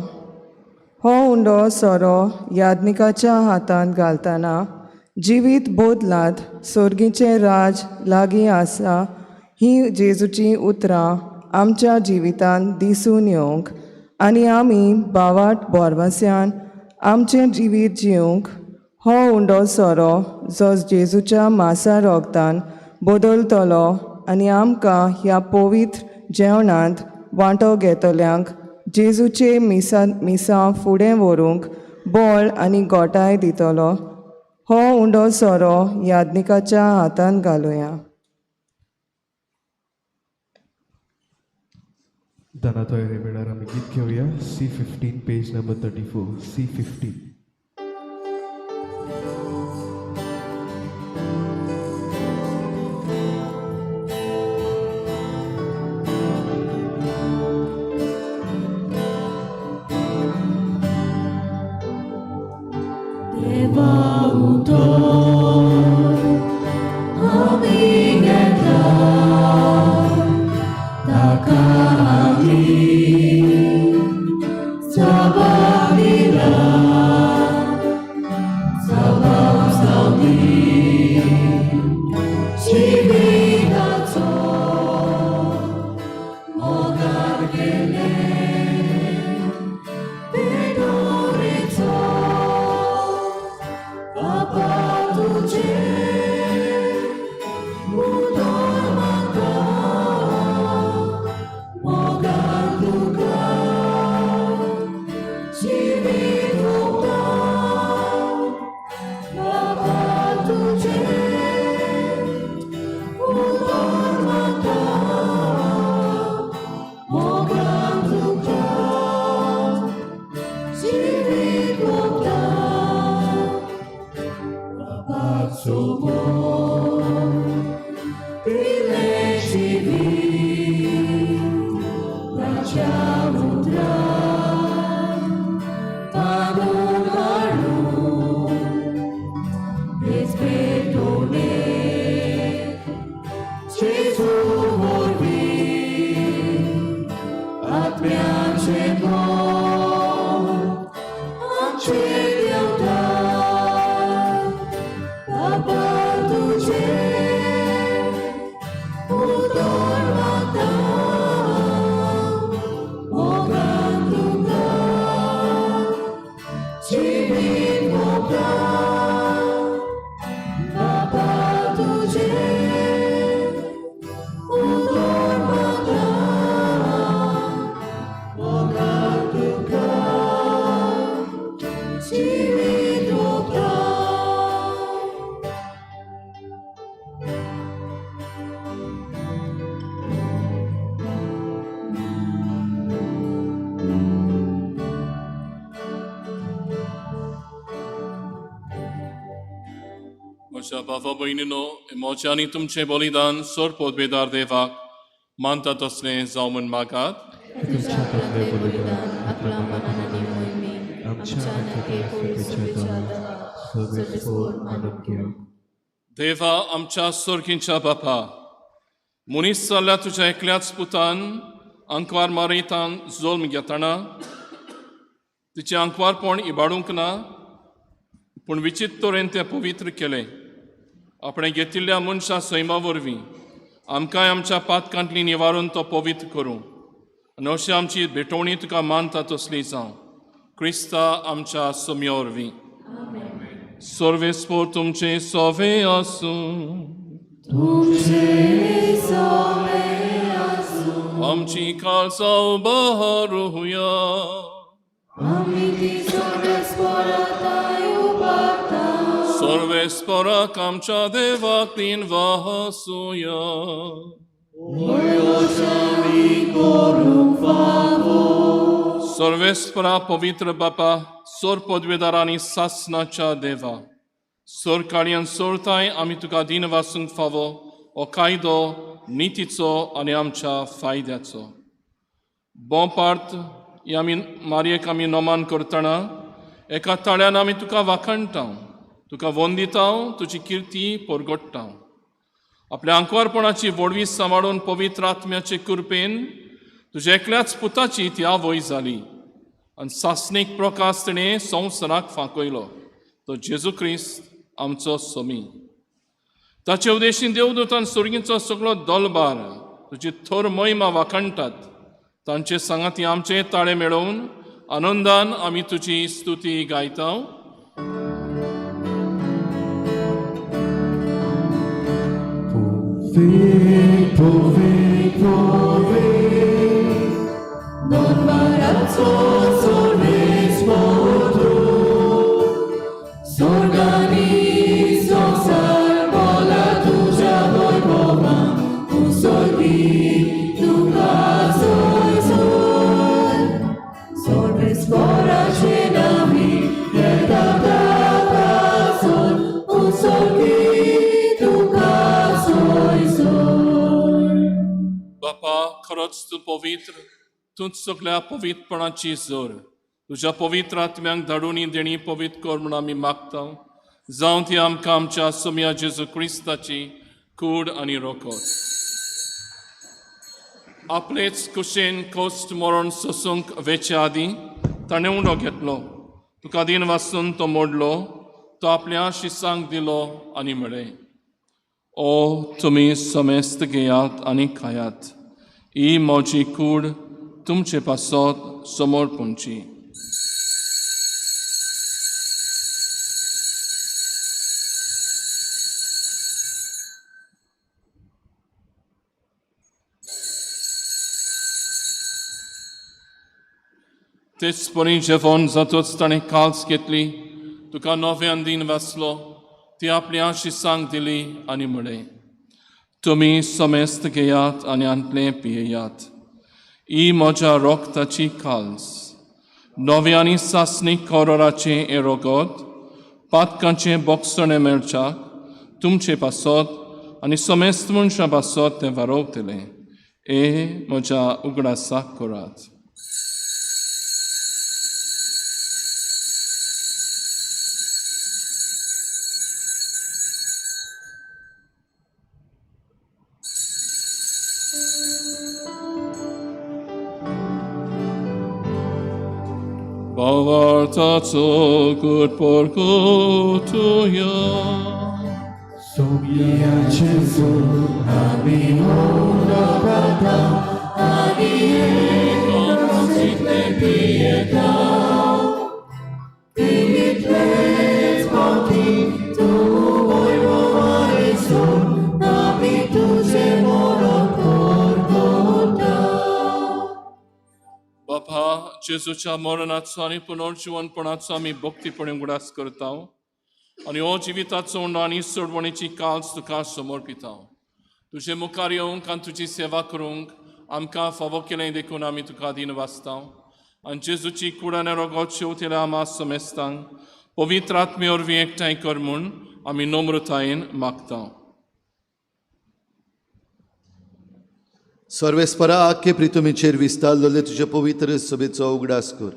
हो उंडो सोरो याज्ञिकाच्या हातांत घालतना जिवीत बदलात, सोर्गीचें राज लागीं आसा हीं जेजूचीं उतरां आमच्या जिवितांत दिसून येवंक आनी आमी भावाट भरवंस्यान आमचें जिवीत जिवंक हो उंडो सोरो जो जेजूच्या मासा रोगतान बदलतलो आनी आमकां ह्या पवित्र जेवणांत वांटो घेतल्यांक जेजूचे मिसा मिसां फुडें व्हरूंक बळ आनी गोटाय दितलो. हो उंडो सोरो याज्ञिकाच्या हातांत घालुया. दाना तयारी वेळार आमी गीत घेवया. C15, page number 34, C15. देवा उतर आमी घेतला ताका आमी जबाब दिला, जबाब जावंदी जिविताचो मोगार केले पेडोरेचो. बापा तुझे उदर मागता, मोगान तुका जिवीत ओंपता. बापा तुझे उदर मागता, मोगान तुका जिवीत ओंपता. बापाचो मोग दिलें जिवीत, ताच्या उतरान बांदून हाडून हेच भेटवणेक जेजू वरवीं आत्म्याचें बळ आमचेर देंवता. बापा तुझे उदर मागता, मोगान तुका जिवीत ओंपता. बापा तुझे उदर मागता, मोगान तुका जिवीत ओंपता. म्हज्या बाबा भयणीनो, म्हजें आनी तुमचें बलिदान सोरपोत बेदार देवाक मानता तसलें जावं म्हूण मागात. तुज्या हातांतलें बलिदान आपल्या मनान आनी मोहिमे आमच्या आनी पवित्र सर्वेस्पोर मानून घेवं. देवा, आमच्या सोर्गींच्या बापा, मनीस जाल्ल्या तुज्या एकल्याच पुतान आंकवार मारयतान जल्म घेतना तिचें आंकवारपण इबाडूंक ना, पूण विचित्र तरेन तें पवित्र केलें. आपणें घेतिल्ल्या मनशा सैमा वरवीं आमकांय आमच्या पातकांतली निवारून तो पवित्र करूं आनी अशी आमची भेटवणी तुका मानता तसली जावं, क्रिस्ता आमच्या सोम्या वरवीं. सर्वेस्पोर तुमचे सोवे आसूं. तुमचे सोवे आसूं. आमची काळजां उबारुया. आमी ती सर्वेस्पोराताय उबारता. सर्वेस्पोराक आमच्या देवाक दिन वाहसुया. सर्वेस्परा पवित्र बापा, सोर पदवेदार आनी सासनाच्या देवा, सोर काळयान सोरताय आमी तुका दीन वासूंक फावो हो कायदो नितीचो आनी आमच्या फायद्याचो. बोंपार्त ही आमी मारयेक आमी नमान करतना एका ताळ्यान आमी तुका वाखणटा, तुका वंदिता, तुजी किर्ती परगट्टा. आपल्या आंकवारपणाची व्हडवी सांबाळून पवित्र आत्म्याचे कृपेन तुज्या एकल्याच पुताची ती आवय जाली आनी सासणीक प्रकाश तिणें संवसाराक फांकयलो, तो जेजू क्रिस्त आमचो सोमी. ताचे उदेशीन देवदूतान सुर्गींचो सगळो दलबार तुजी थोर महिमा वाखणटात. तांचे सांगाती आमचे ताळे मेळोवन आनंदान आमी तुजी स्तुती गायता. बापा, खरोच तूं पवित्र, तूंच सगळ्या पवित्रपणाची जोर. तुज्या पवित्र आत्म्यांक धाडून ही देणी पवित्र कर म्हूण आमी मागता. जावं ती आमकां आमच्या सोम्या जेजू क्रिस्ताची कूड आनी रोकोत. आपलेच कुशेन कोस्ट मरण सोसूंक वेचे आदीं ताणें उंडो घेतलो, तुका दीन वासून तो मोडलो, तो आपल्या शिसांक दिलो आनी म्हळें, ओ तुमी समेस्त घेयात आनी खायात, ही म्हजी कूड तुमचे पासत समर्पणची. तेच परी जेवण जातच ताणें काल्स घेतली, तुका नव्यान दीन वाचलो, ती आपल्या शिसांक दिली आनी म्हळें, तुमी समेस्त घेयात आनी आंतलें पियेयात, ही म्हज्या रोगताची काल्स, नव्या आनी सासणीक कोरोराचें हें रोगत पातकांचें बोगसणें मेळच्याक तुमचे पासत आनी समेस्त मनशां पासत तें वारोवतलें. हे म्हज्या उगडासाक करात. भावार्थाचो परगटुया. Somia Gesù, आमी उलोवता आनी एकाच पियेता. तितलेच फावटी तूं वैभवान सोड, आमी तुजें मरण परगटा. बापा, जेजूच्या मरणाचो आनी पुनर्जिवनपणाचो आमी भक्तीपणे उगडास करता आनी हो जिविताचो उंडो आनी सोडवणीची काल्स तुका समर्पिता. तुजे मुखार येवंक आनी तुजी सेवा करूंक आमकां फावो केलें देखून आमी तुका दीन वाचता. आनी जेजूची कूड आनी रोगत शेवतेल्या आमा समेस्तांक पवित्र आत्मे वरवीं एकठांय कर म्हूण आमी नम्रतायेन मागता. सर्वेस्परा, आख्खे प्रितुमीचेर विस्तारलेले तुज्या पवित्र सभेचो उगडास कर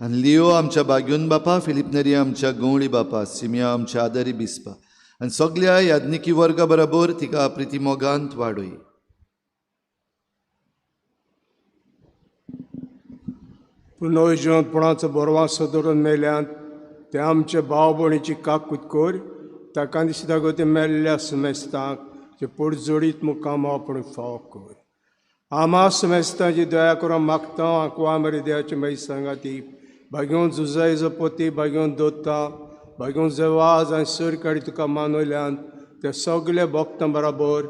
आनी लियो आमच्या बाग्यून बापा, फिलीप नेरी आमच्या गवळी बापा, सिमिया आमच्या आदरी बिस्पा आनी सगल्या याज्ञिकी वर्गा बरोबर तिका प्रिती मोगांत वाडय. पुनर्जिवंतपणाचो बरवासो धरून मेल्यात ते आमचे भाव भयणीची काकूत कर. ताका दिसता गो ते मेल्ल्या समेस्तांक जे पोटजोडीत मुखाम आपण फावो कर. आमा समेस्तांची दया करून मागता. आंकवा मरे देवाचे मागीर सांगाती भाग्योन जुजायचो पोती, भाग्योन दोता, भाग्योन जवाज आनी सरकारी तुका मानवल्यान ते सगळे भक्तां बराबर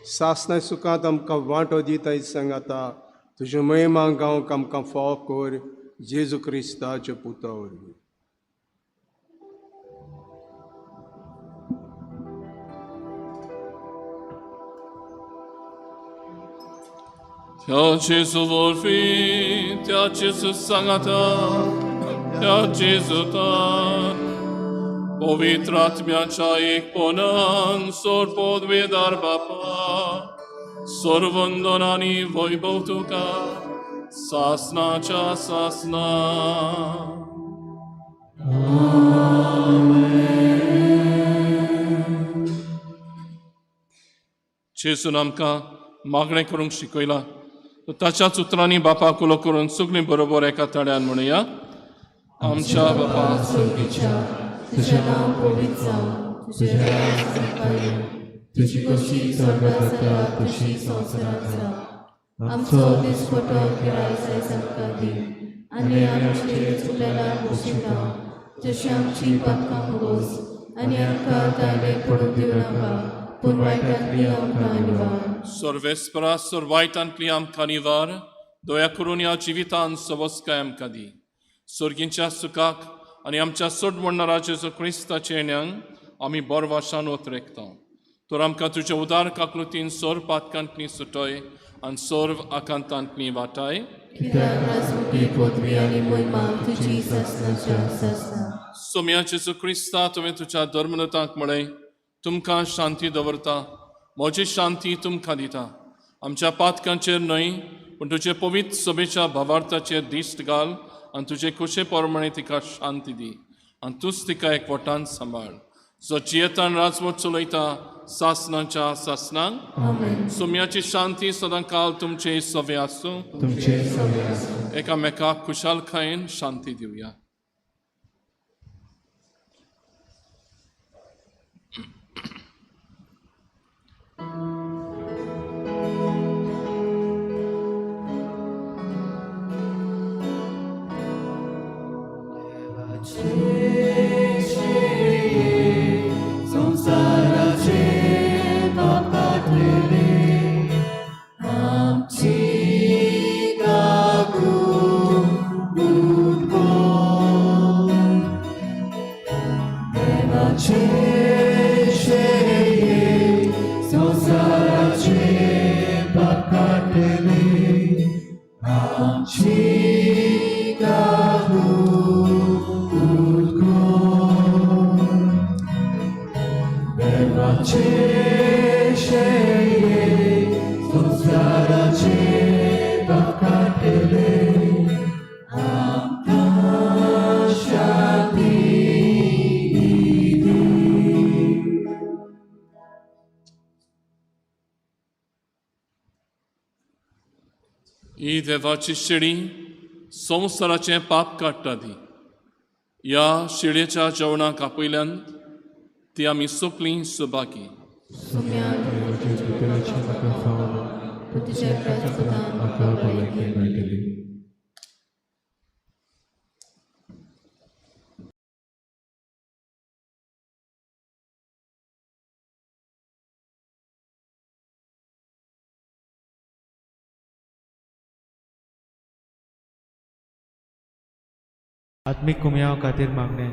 सासणां सुखांत आमकां वांटो दिता सांगाता तुज्या महिमा गावंक आमकां फावो कर, जेजू क्रिस्ताच्या पुता वरवीं. त्या जेजू वरवीं, त्या जेजू सांगाता, त्या जेजूतान, पवित्र आत्म्याच्या एकपणान सोर पदवेदार बापा, सर्वंदन आनी वैभव तुका सासनाच्या सासना. जेजून आमकां मागणें करूंक शिकयलां, ताच्याच उतरांनी बापाक उलो करून सगळीं बरोबर एका ताळ्यान म्हणुया. आमच्या बापा स्वर्गीच्या, तुझें नांव पवित्र जावं, तुजें राज आमकां येवं, तुजी खोशी स्वर्गात जाता तशी संवसारांत जावं. आमचो दिसपटो गिरायस आयज आमकां दी आनी आमचे चुकलेल्या भोगशिता तशी आमची पातकां भोगोस आनी आमकां ताळे पडूंक दिवं नाका, पूण वायटांतली आमकां निवार. सर्वेस्परा, सर वायटांतली आमकां निवार. दया करून ह्या जिवितान सवस्काय आमकां दी. सर्गींच्या सुखाक आनी आमच्या सोड म्हणणारा जेजू क्रिस्ताच्या येण्यांक आमी बोरवाशान ओतरेकता. तर आमकां तुज्या उदार काकलुतीन सोर पातकांतली सुटय आनी सर्व आकांतांतली वाटाय. कित्याक राजमुखी, पदवी आनी मोहिमा तुजी सासनाच्या सासना. सोम्या जेजू क्रिस्ता, तुवें तुज्या धर्मदूतांक म्हळें, तुमकां शांती दवरता, म्हजी शांती तुमकां दिता. आमच्या पातकांचेर न्हय, पूण तुजे पवित्र सभेच्या भावार्थाचेर दिश्ट घाल आनी तुजे खोशे प्रमाणे तिका शांती दी आनी तूंच तिका एकवटान सांबाळ, जो जियेतान राजवट चलयता सासनाच्या सासनांक. आमेन. सोम्याची शांती सदां काल तुमचे सवे आसूं. तुमचे सवे आसूं. एकामेकाक खुशालकायेन शांती दिवया. संवसाराचे पाप काडलेले, आमची काकूट कर. देवाचे शेळये, संवसाराचे पाप काडलेले, आमची काकूट कर. देवाचे शेळये, संवसाराचे पाप काडलेले, आमकां शांती दी. ही देवाची शेळी, संवसाराचें पाप काडटा ती. ह्या शेळयेच्या जेवणाक आपयल्यान ती आमी सोंपली सुबाकी. सोम्या, देवाचे भितराचे म्हाका फावना, पूण तुज्या एकाच उतरान म्हाका भलायकी मेळटली. आत्मीक कुमयांव खातीर मागणें.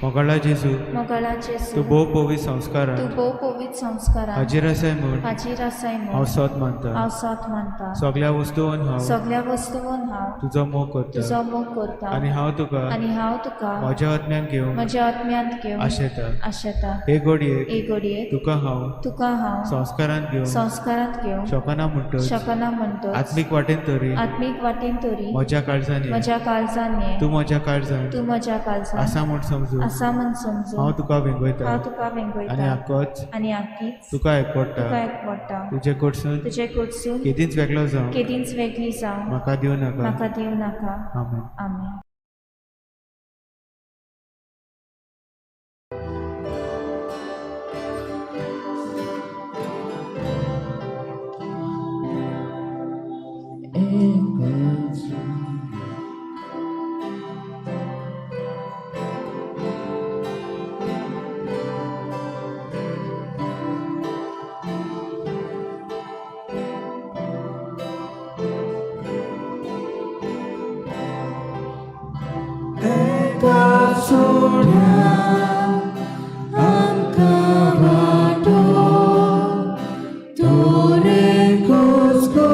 मोगाळा जेजू, मोगाळा जेजू, तूं भोव पवित्र संस्कारात तूं भोव पवित्र संस्कारात हाजीर आसाय म्हूण हाजीर आसाय म्हूण हांव सोत मानता. हांव सोत मानता. सगळ्या वस्तून हांव सगळ्या वस्तून हांव तुजो मोग करता तुजो मोग करता आनी हांव तुका आनी हांव तुका म्हज्या आत्म्यान घेवंक म्हज्या आत्म्यांत घेवंक आशेता. आशेता. हे घडयेक हे घडयेक तुका हांव तुका हांव संस्कारांत घेवंक संस्कारांत घेवंक शकना म्हणटच शकना म्हणटच आत्मीक वाटेन तरी आत्मीक वाटेन तरी म्हज्या काळजान ये. म्हज्या काळजान ये. तूं म्हज्या काळजान तूं म्हज्या काळजान आसा म्हूण समजून आसा म्हूण समजून हांव तुका वेंगयता हांव तुका वेंगयता आनी आकोच आनी आकीच तुका एकवडटा. तुका एकवडटा. तुजे कडसून तुजे कडसून केदींच वेगळो जावं केदींच वेगळी जावं म्हाका दिवं नाका. म्हाका दिवं नाका. आमेन. आमेन. एका सोड्यान आमकां वाटो, तोर एकूच गो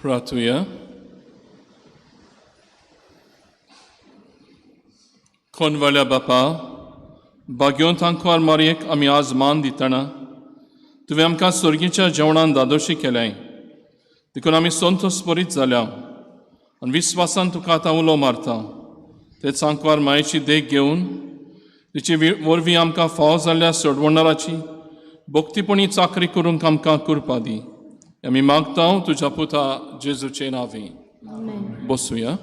प्रार्थुया. कोनवाल्या बापा, भाग्योंत आंकवार मारयेक आमी आज मान दितना तुवें आमकां सर्गीच्या जेवणान दादोशी केल्याय, देखून आमी संतोष जाल्या आनी विस्वासान तुका आतां उलो मारता. तेच आंकवार मायेची देख घेवन तिचे वरवीं आमकां फावो जाल्ल्या सोडवणाराची भक्तीपणी चाकरी करूंक आमकां कृपा दी. आमी मागता तुज्या पुता जेजूचे नांवे. बसुया.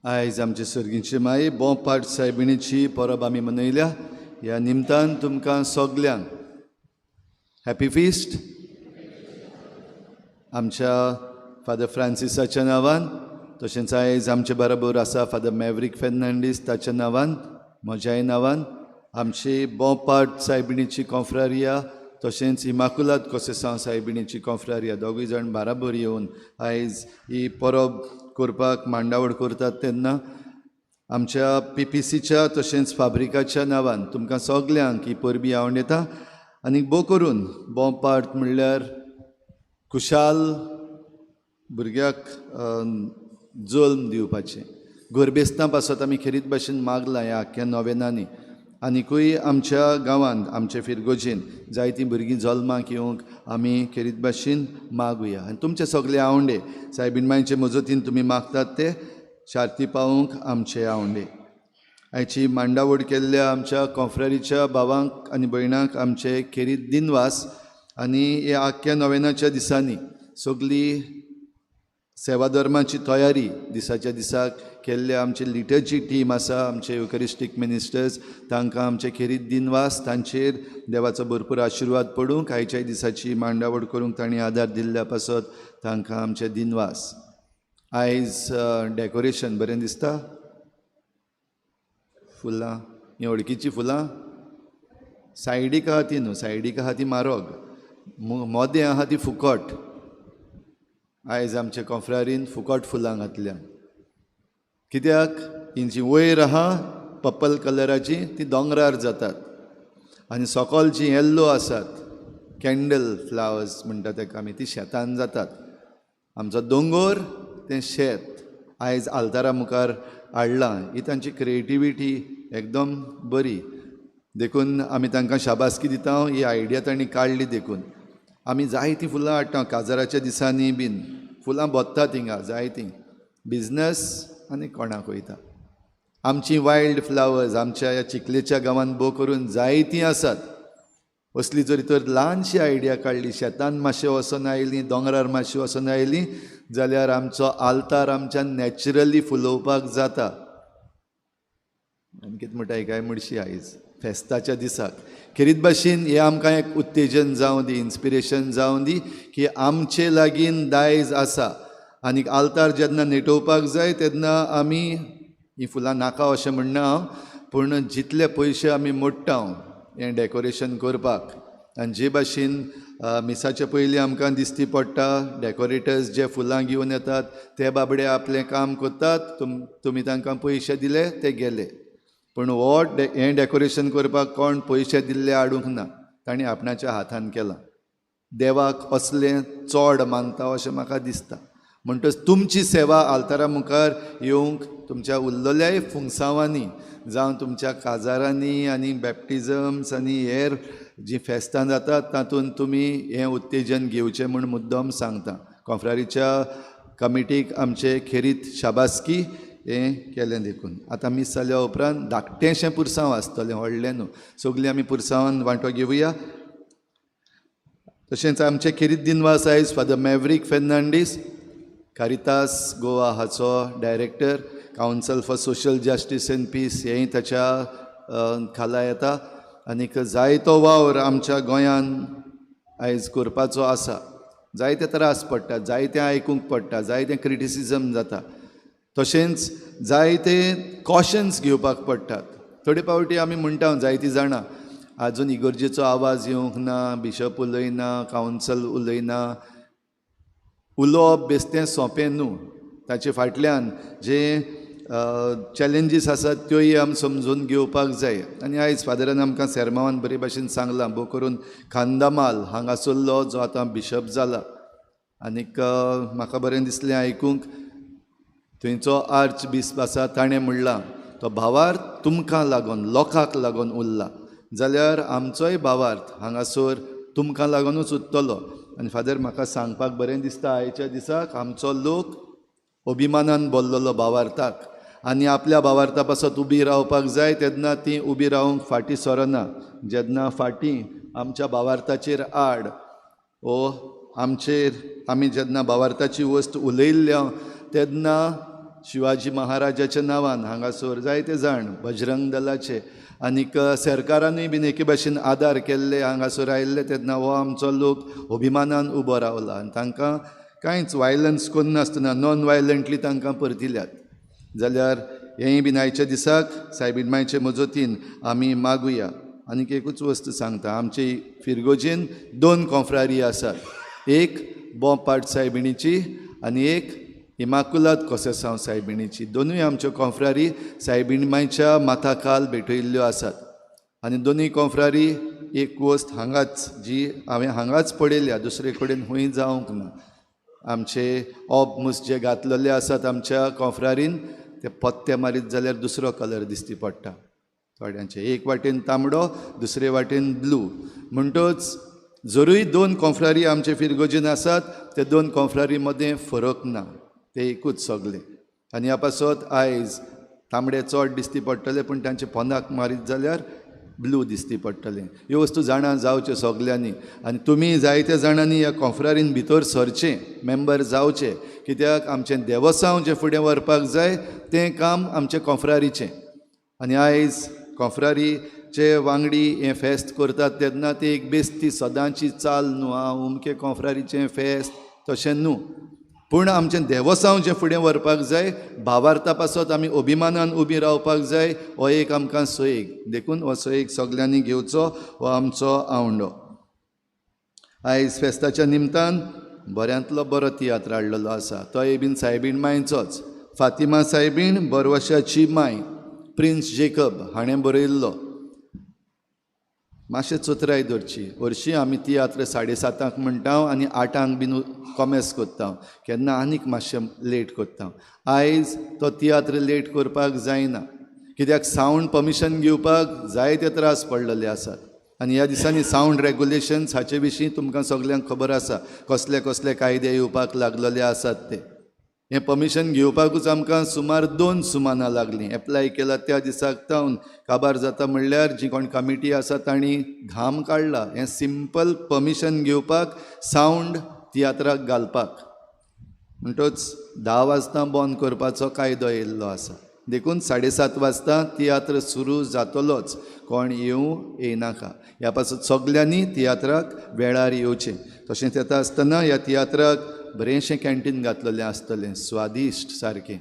आयज आमचे सर्गीचे माई बोंपाट सायबिणीची परब आमी मनयल्या. ह्या निमतान तुमकां सगल्यांक हॅपी फिस्ट. आमच्या फादर फ्रांसिसाच्या नांवान, तशेंच आयज आमचे बरोबर आसा फादर मॅवरीक फेर्नांडीस ताच्या नांवान, म्हज्याय नांवान, आमची बोंपाट सायबिणीची कॉन्फ्रारिया तशेंच इमाकुलात कोसेसांव सायबिणीची कॉन्फ्रारिया दोगूय जाण बाराबर येवन आयज ही परब करपाक मांडावळ करतात. तेन्ना आमच्या पी पी सीच्या तशेंच फाब्रिकाच्या नांवान तुमकां सगल्यांक ही परबी आवड येता. आनी भोव करून बोंपाट म्हणल्यार खुशाल भुरग्याक जल्म दिवपाचें. गोरबेस्तां पासत आमी खेरीत भाशेन मागलां ह्या आख्ख्या नोवेनांनी. आनिकूय आमच्या गांवांत आमचे फिरगोजेन जायतीं भुरगीं जल्माक येवंक आमी खेरीत भाशेन मागुया. आनी तुमचे सगळे आवंडे सायबीण मांयचे मजतीन तुमी मागतात ते शार्ती पावोवंक आमचे आवंडे. आयची मांडावड केल्ल्या आमच्या कॉन्फ्रेरीच्या भावांक आनी भयणांक आमचे खेरीत दिनवास. आनी ह्या आख्ख्या नोवेनाच्या दिसांनी सगळी सेवा धर्माची तयारी दिसाच्या दिसाक केल्ले आमची लिटर्जी टीम आसा, आमचे युकरिस्टीक मिनिस्टर्स, तांकां आमचे खेरीत दिनवास. तांचेर देवाचो भरपूर आशिर्वाद पडूंक आयच्या दिसाची मांडावळ करूंक तांणी आदार दिल्ल्या पासत तांकां आमचे दिनवास. आयज डेकोरेशन बरें दिसता, फुलां हीं वळखीचीं फुलां सायडीक आहा ती न्हू, सायडीक आहा ती म्हारग, मोदें आहा ती फुकट. आयज आमच्या कॉफ्रारीन फुकट फुलां घातल्या कित्याक हिंची वयर आहा पर्पल कलराची ती दोंगरार जातात आनी सोकोल जी येल्लो आसात कॅन्डल फ्लावर्स म्हणटा ताका आमी, ती शेतान जातात. आमचो दोंगोर तें शेत आयज आल्तारा मुखार हाडलां. ही तांची क्रिएटिविटी एकदम बरी, देखून आमी तांकां शाबासकी दिता. ही आयडिया तांणी काडली देखून आमी जायतीं फुलां हाडटा काजाराच्या दिसांनी बीन फुलां भोत्ता थिंगा जायतीं. बिजनस आनी कोणाक वयता. आमची वायल्ड फ्लावर्स आमच्या ह्या चिखलेच्या गांवांत भोव करून जायतीं आसात. असली जरी तर ल्हानशी आयडिया काडली, शेतान मातशें वचोन आयलीं, दोंगरार मातशीं वचोन आयलीं जाल्यार आमचो आल्तार आमच्यान नॅचरली फुलोवपाक जाता. आनी कितें म्हणटा काय म्हणशी आयज फेस्ताच्या दिसाक खेरीत भाशेन हें आमकां एक उत्तेजन जावं दी, इन्स्पिरेशन जावं दी की आमचे लागीं दायज आसा. आनी आल्तार जेन्ना नेटोवपाक जाय तेन्ना आमी हीं फुलां नाका अशें म्हणना हांव, पूण जितले पयशे आमी मोडटा हें डेकोरेशन करपाक आनी जे भाशेन मिसाचे पयलीं आमकां दिसती पडटा डेकोरेटर्स जे फुलां घेवन येतात ते बाबडे आपलें काम करतात, तुमी तांकां पयशे दिले ते गेले. पूण हो हें डेकोरेशन करपाक कोण पयशे दिल्ले हाडूंक ना, तांणी आपणाच्या हातान केलां. देवाक असलें चड मानता अशें म्हाका दिसता. म्हणटच तुमची सेवा आल्तारा मुखार येवंक तुमच्या उरलेल्याय फुंगसांवांनी जावं तुमच्या काजारांनी आनी बॅप्टिजम्स आनी हेर जीं फेस्तां जातात तातूंत तुमी हें उत्तेजन घेवचें म्हूण मुद्दम सांगता. कॉफ्रारीच्या कमिटीक आमचे खेरीत शाबासकी हें केलें देखून. आतां मीस जाल्या उपरांत धाकटेंशें पुरसांव आसतलें, व्हडलें न्हू, सगलीं आमी पुरसांवान वांटो घेवया. तशेंच आमचे खेरीत दिनवास आयज फादर मॅवरीक फेर्नांडीस, कारितास गोवा हाचो director, council for social justice and peace हेंय ताच्या खाला येता. आनीक जायतो वावर आमच्या गोंयान आयज करपाचो आसा. जायते त्रास पडटा, जायतें आयकूंक पडटा, जायतें क्रिटिसिजम जाता, तशेंच जायते कॉशन्स घेवपाक पडटात. थोडे फावटी आमी म्हणटा जायतीं जाणां आजून इगर्जेचो आवाज येवंक ना, बिशप उलयना, कावन्सल उलयना. उलोवप बेस्तें सोंपें न्हू, ताचे फाटल्यान जें चॅलेंजीस आसात त्योय आमी समजून घेवपाक जाय. आनी आयज फादरान आमकां सेर्मांवान बरे भाशेन सांगलां, भोव करून खांदामाल हांगासरलो जो आतां बिशप जाला. आनीक म्हाका बरें दिसलें आयकूंक, थंयचो आर्च बिस्प आसा ताणें म्हणलां तो भावार्थ तुमकां लागून, लोकांक लागून उरला जाल्यार आमचोय भावार्थ हांगासर तुमकां लागूनच उरतलो. आनी फादर म्हाका सांगपाक बरें दिसता आयच्या दिसाक आमचो लोक अभिमानान बोल्लोलो भावार्थाक आनी आपल्या भावार्था पासत उबी रावपाक जाय तेन्ना ती उबी रावंक फाटीं सरना. जेन्ना फाटीं आमच्या भावार्थाचेर आड ओ आमचेर आमी जेन्ना भावार्थाची वस्त उलयल्ल्या तेन्ना शिवाजी महाराजाच्या नांवान हांगासर जायते जाण बजरंग दलाचे आनीक सरकारानूय बीन एके भाशेन आदार केल्ले हांगासर आयिल्ले तेन्ना हो आमचो लोक अभिमानान उबो रावला आनी तांकां कांयच वायलन्स करनासतना नॉन वायलंटली तांकां परतिल्यात. जाल्यार हेंय बीन आयच्या दिसाक सायबीण मायचे मजतीन आमी मागुया. आनीक एकूच वस्त सांगता, आमचे फिरगोजेन 2 कोंफ्रारी आसात, एक बोपाट सायबिणीची आनी एक इमाकुलात कोसेसांव सायबिणीची. दोनूय आमच्यो कोंफ्रारी सायबीण मायच्या माथाखाल भेटयल्ल्यो आसात. आनी दोनूय कोंफ्रारी एक वस्त हांगाच जी हांवें हांगाच पळयल्या, दुसरे कडेन खंय जावंक ना. आमचे ऑब मुस जे घातलेले आसात आमच्या कोंफ्रारीन ते पत्ते मारीत जाल्यार दुसरो कलर दिसती पडटा थोड्यांचे, एक वाटेन तांबडो दुसरे वाटेन ब्लू. म्हणटच जरूय 2 कोंफ्रारी आमचे फिरगोजीन आसात ते 2 कोंफ्रारी मदें फरक ना, ते एकूच सगळे. आनी ह्या पासत आयज तांबडे चड दिसती पडटले पूण तांचे पोंदाक मारीत जाल्यार ब्लू दिसती पडटलें. ह्यो वस्तू जाणा जावच्यो सगल्यांनी आनी तुमी जायत्या जाणांनी ह्या कोंफ्रारीन भितर सरचें, मेंबर जावचें, कित्याक आमचें देवसांव जें फुडें व्हरपाक जाय तें काम आमचें कोंफ्रारीचें. आनी आयज कोंफ्रारीचे वांगडी हें फेस्त करतात तेन्ना ती एक बेस्ती सदांची चाल न्हू, आं अमके कोंफ्रारीचें फेस्त तशें न्हू, पूण आमचें देवसांव जें फुडें व्हरपाक जाय भावार्था पासत आमी अभिमानान उबी रावपाक जाय, हो एक आमकां सोयीक. देखून हो सोयीक सगल्यांनी घेवचो, हो आमचो आवंडो. आयज फेस्ताच्या निमतान बऱ्यांतलो बरो तियात्र हाडलेलो आसा, तोय बीन सायबीण मांयचोच, फातिमा सायबीण बरवशाची मांय, प्रिन्स जेकब हाणें बरयल्लो. मातशें चतुराय धरची, हरशीं आमी तियात्र 7:30 म्हणटा आनी 8 बीन कॉमेस करता, केन्ना आनीक मातशें लेट करता. आयज तो तियात्र लेट करपाक जायना, कित्याक सावंड परमिशन घेवपाक जायते त्रास पडलेले आसात. आनी ह्या दिसांनी सावंड रेगुलेशन्स हाचे विशीं तुमकां सगल्यांक खबर आसा, कसले कसले कायदे येवपाक लागलेले आसात ते. हें परमिशन घेवपाकूच आमकां सुमार 2 सुमानां लागलीं. एप्लाय केला त्या दिसाक तावन काबार जाता म्हणल्यार जी कोण कमिटी आसा तांणी घाम काडला हें सिंपल परमिशन घेवपाक, सावंड तियात्राक घालपाक. म्हणटच 10 वाजता बंद करपाचो कायदो येयल्लो आसा, देखून 7:30 वाजता तियात्र सुरू जातलोच, कोण येवं येयनाका. ह्या पासत सगल्यांनी तियात्राक वेळार येवचें. तशेंच येता आसतना ह्या तियात्राक बरेंशें कॅन्टीन घातलेलें आसतलें, स्वादिश्ट सारकें.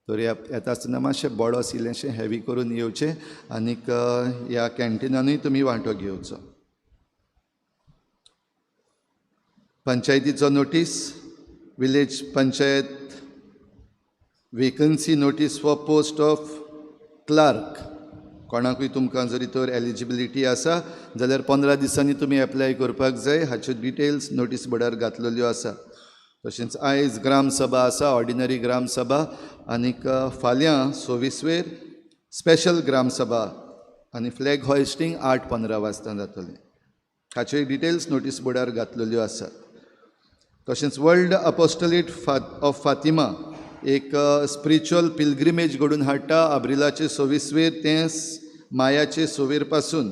तर ह्या येता आसतना मातशें बोडोस इल्लेंशें हेवी करून येवचें आनीक ह्या कॅन्टिनानूय तुमी वांटो घेवचो. पंचायतीचो notice, village panchayat vacancy notice for post of clerk. कोणाकूय तुमकां जरी तर एलिजिबिलिटी आसा जाल्यार 15 दिसांनी तुमी एप्लाय करपाक जाय, हाच्यो डिटेल्स नोटीस बोर्डार घातलेल्यो आसा. तशेंच आयज ग्रामसभा आसा, ऑर्डिनरी ग्रामसभा, आनीक फाल्यां 26वेर स्पेशल ग्रामसभा आनी फ्लॅग हॉयस्टींग 8:15 वाजता जातलें. हाच्यो डिटेल्स नोटीस बोर्डार घातलेल्यो आसात. तशेंच वर्ल्ड अपोस्टलेट ऑफ फातिमा एक स्पिरिच्युअल पिलग्रिमेज घडून हाडटा आब्रिलाचे 26वेर, तें मायाचे 26 पासून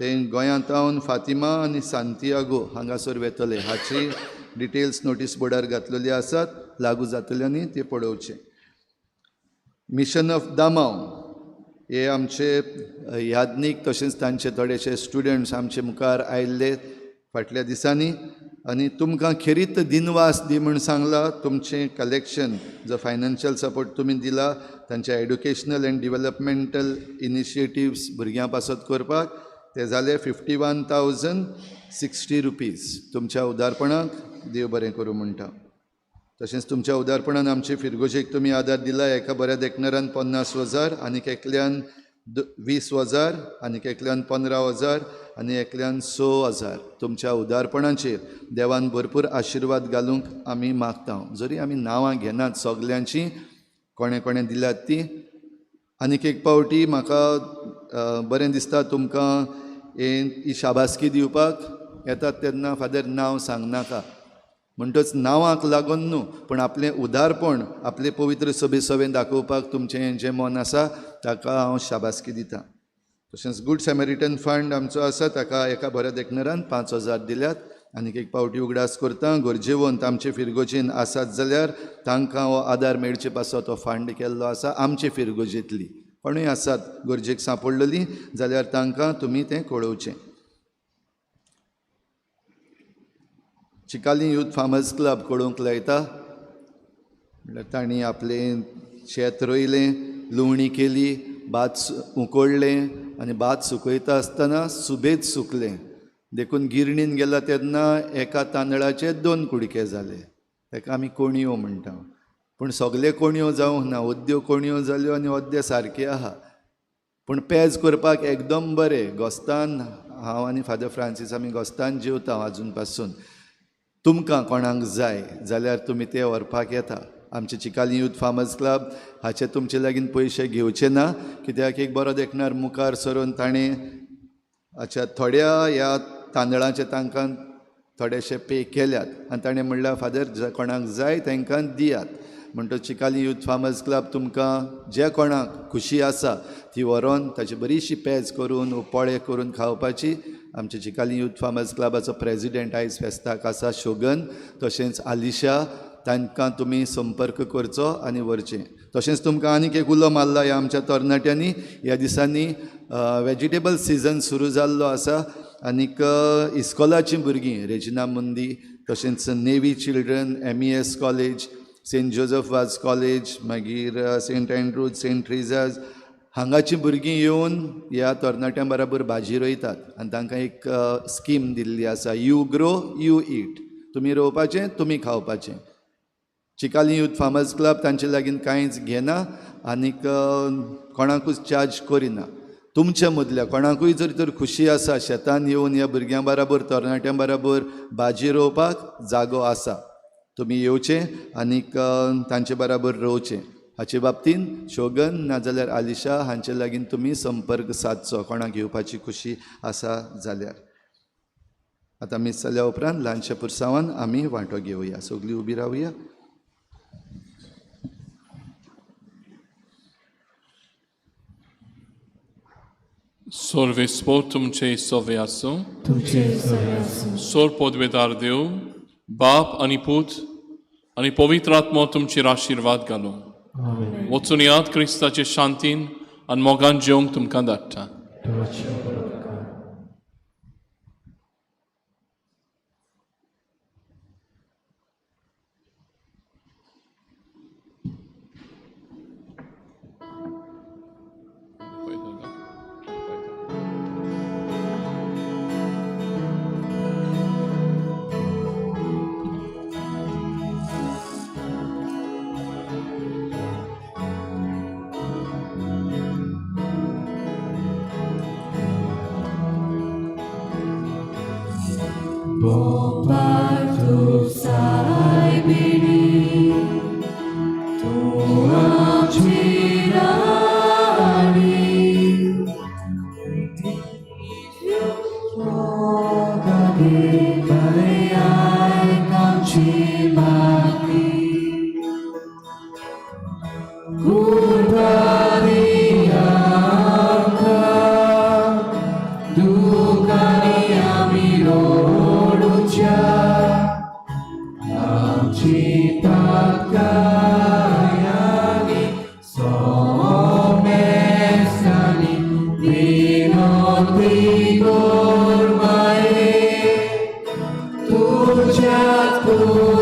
तें गोंयांत फातिमा आनी सांतियागो हांगासर वेतले. हाची डिटेल्स नोटीस बोर्डार घातलेली आसात, लागू जातल्यांनी ते पळोवचें. मिशन ऑफ दामांव हे आमचे याज्ञीक तशेंच तांचे थोडेशे स्टुडंट्स आमचे मुखार आयिल्ले फाटल्या दिसांनी आनी तुमकां खेरीत दिनवास दी म्हूण सांगला. तुमचें कलेक्शन जो फायनान्शियल सपोर्ट तुमी दिला तांच्या एड्युकेशनल एंड डिवलपमेंटल इनिशिएटिव्स भुरग्यां पासत करपाक ते जाले 51,060 रुपीज. तुमच्या उदारपणाक देव बरें करूं म्हणटा. तशेंच तुमच्या उदारपणान आमचे फिरगोजेक तुमी आदार दिला. एका बऱ्या देखणारान 50,000 आनीक एकल्यान 20,000 आनीक एकल्यान 15,000 आनी एकल्यान 6,000. तुमच्या उदारपणाचेर देवान भरपूर आशिर्वाद घालूंक आमी मागता. जरी आमी नांवां घेनात सगल्यांची, कोणें कोणें दिल्यात ती. आनीक एक पावटी म्हाका बरें दिसता तुमकां ही शाबासकी दिवपाक येतात तेन्ना फादर नांव सांगनाका म्हणटच नांवाक लागून न्हू, पूण आपलें उदारपण आपले पवित्र सभे सभेन दाखोवपाक तुमचें जें मन आसा ताका हांव शाबासकी दितां. तशेंच गूड सॅमेरिटन फंड आमचो आसा ताका एका बऱ्या देखणारान 5,000 दिल्यात. आनीक एक पावटी उगडास करता, गरजेवंत आमचे फिरगोजेन आसात जाल्यार तांकां हो आदार मेळचे पासत हो फंड केल्लो आसा. आमचे फिरगोजेंतली कोणूय आसात गरजेक सांपडलेली जाल्यार तांकां तुमी तें कळोवचें. चिकाली यूथ फार्मर्स क्लब कळोवंक लायता, म्हणल्यार तांणी आपलें शेत रोयलें, लुवणी केली, भात उकडलें आनी भात सुकयता आसतना सुबेज सुकलें, देखून गिरणीन गेला तेन्ना एका तांदळाचे 2 कुडके जाले. ताका आमी कोणयो म्हणटा, पूण सगळे कोणयो जावंक ना, अद्यो कोणयो जाल्यो आनी अद्दे सारके आहा. पूण पेज करपाक एकदम बरें. गोस्तान हांव आनी फादर फ्रांसीस आमी गोस्तान जेवता आजून पासून. तुमकां कोणाक जाय जाल्यार तुमी ते व्हरपाक येता. आमचे चिकाली यूथ फार्मर्स क्लब हाचे तुमचे लागीं पयशे घेवचे ना, कित्याक एक बरो देखणार मुखार सरून ताणें अच्छा थोड्या ह्या तांदळाचे तांकां थोडेशे पे केल्यात आनी ताणें म्हणल्यार फादर कोणाक जाय तांकां दियात. म्हणटच चिकाली यूथ फार्मर्स क्लब तुमकां जे कोणाक खुशी आसा ती व्हरोन ताची बरीशी पेज करून पोळे करून खावपाची. आमचे चिकाली यूथ फार्मर्स क्लबाचो प्रेजिडेंट आयज फेस्ताक आसा शोगन, तशेंच आलिशा, तांकां तुमी संपर्क करचो आनी व्हरचें. तशेंच तुमकां आनीक एक उलो मारला ह्या आमच्या तरणाट्यांनी, ह्या दिसांनी वेजिटेबल सिजन सुरू जाल्लो आसा आनीक इस्कोलाचीं भुरगीं रेजिना मुंदी, तशेंच Navy children, MES college, Saint Joseph Vaz college, मागीर सेंट एन्ड्रूज, सेंट ट्रेजाज हांगाचीं भुरगीं येवन ह्या तरणाट्यां बराबर भाजी रोयतात आनी तांकां एक स्कीम दिल्ली आसा, you grow you ईट, तुमी रोवपाचें तुमी खावपाचें. चिकाली यूथ फार्मर्स क्लब तांचे लागीं कांयच घेना आनीक कोणाकूच चार्ज करिना. तुमच्या मदल्या कोणाकूय जर तर खुशी आसा शेतान येवन ह्या भुरग्यां बराबर तरणाट्यां बराबर भाजी रोवपाक जागो आसा, तुमी येवचें आनीक तांचे बराबर रोवचें. हाचे बाबतीन शोगन नाजाल्यार आलिशा हांचे लागीं तुमी संपर्क सादचो कोणाक येवपाची खुशी आसा जाल्यार. आतां मीस जाल्या उपरांत ल्हानशा पुरसांवान आमी वांटो घेवया. सगळीं उबी रावया. सर्वेस्पोर तुमचे सवे आसूं. तुमचे सवे आसूं. सोर पदवेदार देव बाप आनी पूत आनी पवित्र आत्मो तुमचेर आशिर्वाद घालूं. वचून याद क्रिस्ताचे शांतीन आनी मोगान जेवंक तुमकां धाडटा. Tuja tu